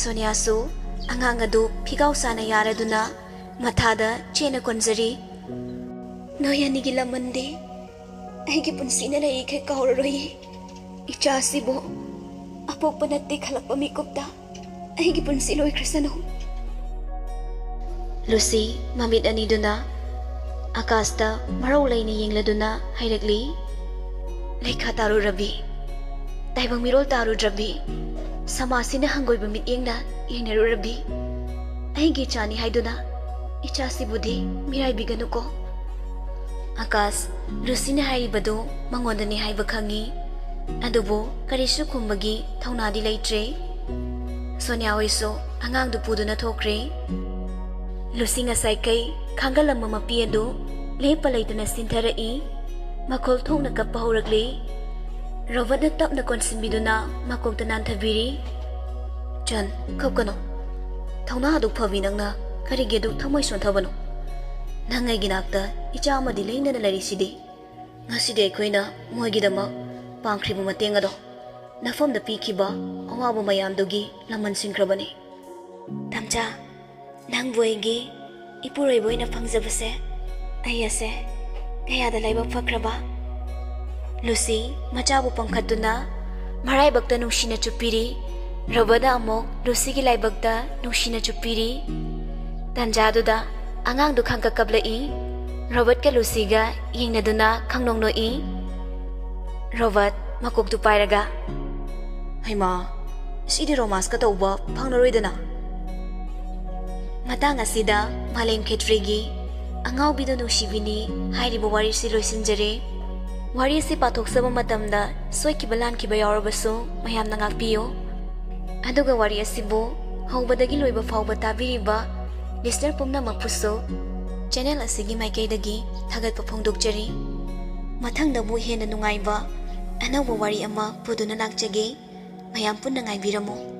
ꯁꯣꯅꯤꯌꯥꯁꯨ ꯑꯉꯥꯡ ꯑꯗꯨ ꯐꯤꯒꯥꯎ ꯁꯥꯅ ꯌꯥꯔꯗꯨꯅ ꯃꯊꯥꯗ ꯆꯦꯠꯅ ꯀꯣꯟꯖꯔꯤ꯫ "ꯅꯣꯏ ꯑꯅꯤꯒꯤ ꯂꯃꯟꯗꯤ ꯑꯩꯒꯤ ꯄꯨꯟꯁꯤꯅ ꯂꯩꯔꯤꯈꯩ ꯀꯥꯎꯔꯔꯣꯏꯌꯦ꯫ ꯏꯆꯥꯁꯤꯕꯨ ꯑꯄꯣꯛꯄ ꯅꯠꯇꯦ ꯈꯜꯂꯛꯄ ꯃꯤꯀꯨꯞꯇ ꯑꯩꯒꯤ ꯄꯨꯟꯁꯤ ꯂꯣꯏꯈ꯭ꯔꯁꯅꯨ꯫" ꯂꯨꯁꯤ ꯃꯃꯤꯠ ꯑꯅꯤꯗꯨꯅ ꯑꯀꯥꯁꯇ ꯃꯔꯧ ꯂꯩꯅ ꯌꯦꯡꯂꯗꯨꯅ ꯍꯥꯏꯔꯛꯂꯤ, "ꯂꯩꯈꯥ ꯇꯥꯔꯨ ꯔꯕꯤ, ꯇꯥꯏꯕꯪ ꯃꯤꯔꯣꯜ ꯇꯥꯔꯨ ꯔꯕꯤ, ꯁꯃꯥꯖꯁꯤꯅ ꯍꯪꯒꯣꯏꯕ ꯃꯤꯠꯌꯦꯡꯅ ꯌꯦꯡꯅꯔꯨ ꯔꯕꯤ꯫ ꯑꯩꯒꯤ ꯏꯆꯥꯅꯤ ꯍꯥꯏꯗꯨꯅ ꯏꯆꯥꯁꯤꯕꯨꯗꯤ ꯃꯤꯔꯥꯏꯕꯤꯒꯅꯨꯀꯣ꯫" ꯑꯀꯥꯁ ꯂꯨꯁꯤꯅ ꯍꯥꯏꯔꯤꯕꯗꯨ ꯃꯉꯣꯟꯗꯅꯤ ꯍꯥꯏꯕ ꯈꯪꯏ, ꯑꯗꯨꯕꯨ ꯀꯔꯤꯁꯨ ꯈꯨꯝꯕꯒꯤ ꯊꯧꯅꯥꯗꯤ ꯂꯩꯇ꯭ꯔꯦ꯫ ꯁꯣꯅꯤꯌꯥ ꯍꯣꯏꯁꯨ ꯑꯉꯥꯡꯗꯨ ꯄꯨꯗꯨꯅ ꯊꯣꯛꯈ꯭ꯔꯦ꯫ ꯂꯨꯁꯤ ꯉꯁꯥꯏꯈꯩ ꯈꯥꯡꯒꯜꯂꯝꯕ ꯃꯄꯤ ꯑꯗꯨ ꯂꯦꯞꯄ ꯂꯩꯇꯅ ꯁꯤꯟꯊꯔꯛꯏ꯫ ꯃꯈꯣꯜ ꯊꯣꯛꯅ ꯀꯞꯄ ꯍꯧꯔꯛꯂꯤ꯫ ꯔꯣꯕꯔꯠꯅ ꯇꯞꯅ ꯀꯣꯟꯁꯤꯟꯕꯤꯗꯨꯅ ꯃꯀꯣꯛꯇ ꯅꯥꯟꯊꯕꯤꯔꯤ꯫ "ꯆꯟ, ꯀꯞꯀꯅꯨ꯫ ꯊꯧꯅꯥ ꯑꯗꯨꯛ ꯐꯕꯤ ꯅꯪꯅ ꯀꯔꯤꯒꯤ ꯑꯗꯨꯛ ꯊꯃꯣꯏ ꯁꯣꯟꯊꯕꯅꯣ? ꯅꯪ ꯑꯩꯒꯤ ꯅꯥꯛꯇ ꯏꯆꯥ ꯑꯃꯗꯤ ꯂꯦꯡꯗꯅ ꯂꯩꯔꯤꯁꯤꯗꯤ꯫ ꯉꯁꯤꯗꯤ ꯑꯩꯈꯣꯏꯅ ꯃꯣꯏꯒꯤꯗꯃꯛ ꯄꯥꯡꯈ꯭ꯔꯤꯕ ꯃꯇꯦꯡ ꯑꯗꯣ ꯅꯐꯝꯗ ꯄꯤꯈꯤꯕ ꯑꯋꯥꯕ ꯃꯌꯥꯝꯗꯨꯒꯤ ꯂꯃꯟ ꯁꯤꯡꯈ꯭ꯔꯕꯅꯤ꯫ ꯇꯝꯆꯥ, ꯅꯪꯕꯨ ꯑꯩꯒꯤ ꯏꯄꯨꯔꯣꯏꯕ ꯑꯣꯏꯅ ꯐꯪꯖꯕꯁꯦ ꯑꯩ ꯑꯁꯦ ꯀꯌꯥꯗ ꯂꯥꯏꯕꯛ ꯐꯈ꯭ꯔꯕ!" ꯂꯨꯁꯤ ꯃꯆꯥꯕꯨ ꯄꯝꯈꯠꯇꯨꯅ ꯃꯔꯥꯏꯕꯛꯇ ꯅꯨꯡꯁꯤꯅ ꯆꯨꯞꯄꯤꯔꯤ꯫ ꯔꯣꯕꯔꯠꯅ ꯑꯃꯨꯛ ꯂꯨꯁꯤꯒꯤ ꯂꯥꯏꯕꯛꯇ ꯅꯨꯡꯁꯤꯅ ꯆꯨꯞꯄꯤꯔꯤ꯫ ꯇꯟꯖꯥꯗꯨꯗ ꯑꯉꯥꯡꯗꯨ ꯈꯪꯀꯞ ꯀꯞꯂꯛꯏ꯫ ꯔꯣꯕꯔꯠꯀ ꯂꯨꯁꯤꯒ ꯌꯦꯡꯅꯗꯨꯅ ꯈꯪꯅꯣꯛ ꯅꯣꯛꯏ꯫ ꯔꯣꯕꯔꯠ ꯃꯀꯣꯛꯇꯨ ꯄꯥꯏꯔꯒ, "ꯍꯩꯃꯥ, ꯁꯤꯗꯤ ꯔꯣꯃꯥꯟꯁꯀ ꯇꯧꯕ ꯐꯪꯂꯔꯣꯏꯗꯅ!" ꯃꯇꯥꯡ ꯑꯁꯤꯗ ꯃꯥꯂꯦꯝ ꯈꯦꯇ꯭ꯔꯤꯒꯤ ꯑꯉꯥꯎꯕꯤꯗꯣ ꯅꯨꯡꯁꯤꯕꯤꯅꯤ ꯍꯥꯏꯔꯤꯕ ꯋꯥꯔꯤꯁꯤ ꯂꯣꯏꯁꯤꯟꯖꯔꯦ꯫ ꯋꯥꯔꯤ ꯑꯁꯤ ꯄꯥꯊꯣꯛꯆꯕ ꯃꯇꯝꯗ ꯁꯣꯏꯈꯤꯕ ꯂꯥꯟꯈꯤꯕ ꯌꯥꯎꯔꯕꯁꯨ ꯃꯌꯥꯝꯅ ꯉꯥꯛꯄꯤꯌꯨ꯫ ꯑꯗꯨꯒ ꯋꯥꯔꯤ ꯑꯁꯤꯕꯨ ꯍꯧꯕꯗꯒꯤ ꯂꯣꯏꯕ ꯐꯥꯎꯕ ꯇꯥꯕꯤꯔꯤꯕ ꯂꯤꯁꯅꯔ ꯄꯨꯝꯅꯃꯛꯄꯨꯁꯨ ꯆꯦꯅꯦꯜ ꯑꯁꯤꯒꯤ ꯃꯥꯏꯀꯩꯗꯒꯤ ꯊꯥꯒꯠꯄ ꯐꯣꯡꯗꯣꯛꯆꯔꯤ꯫ ꯃꯊꯪꯗꯕꯨ ꯍꯦꯟꯅ ꯅꯨꯡꯉꯥꯏꯕ ꯑꯅꯧꯕ ꯋꯥꯔꯤ ꯑꯃ ꯄꯨꯗꯨꯅ ꯂꯥꯛꯆꯒꯦ꯫ ꯃꯌꯥꯝ ꯄꯨꯟꯅ ꯉꯥꯏꯕꯤꯔꯝꯃꯨ꯫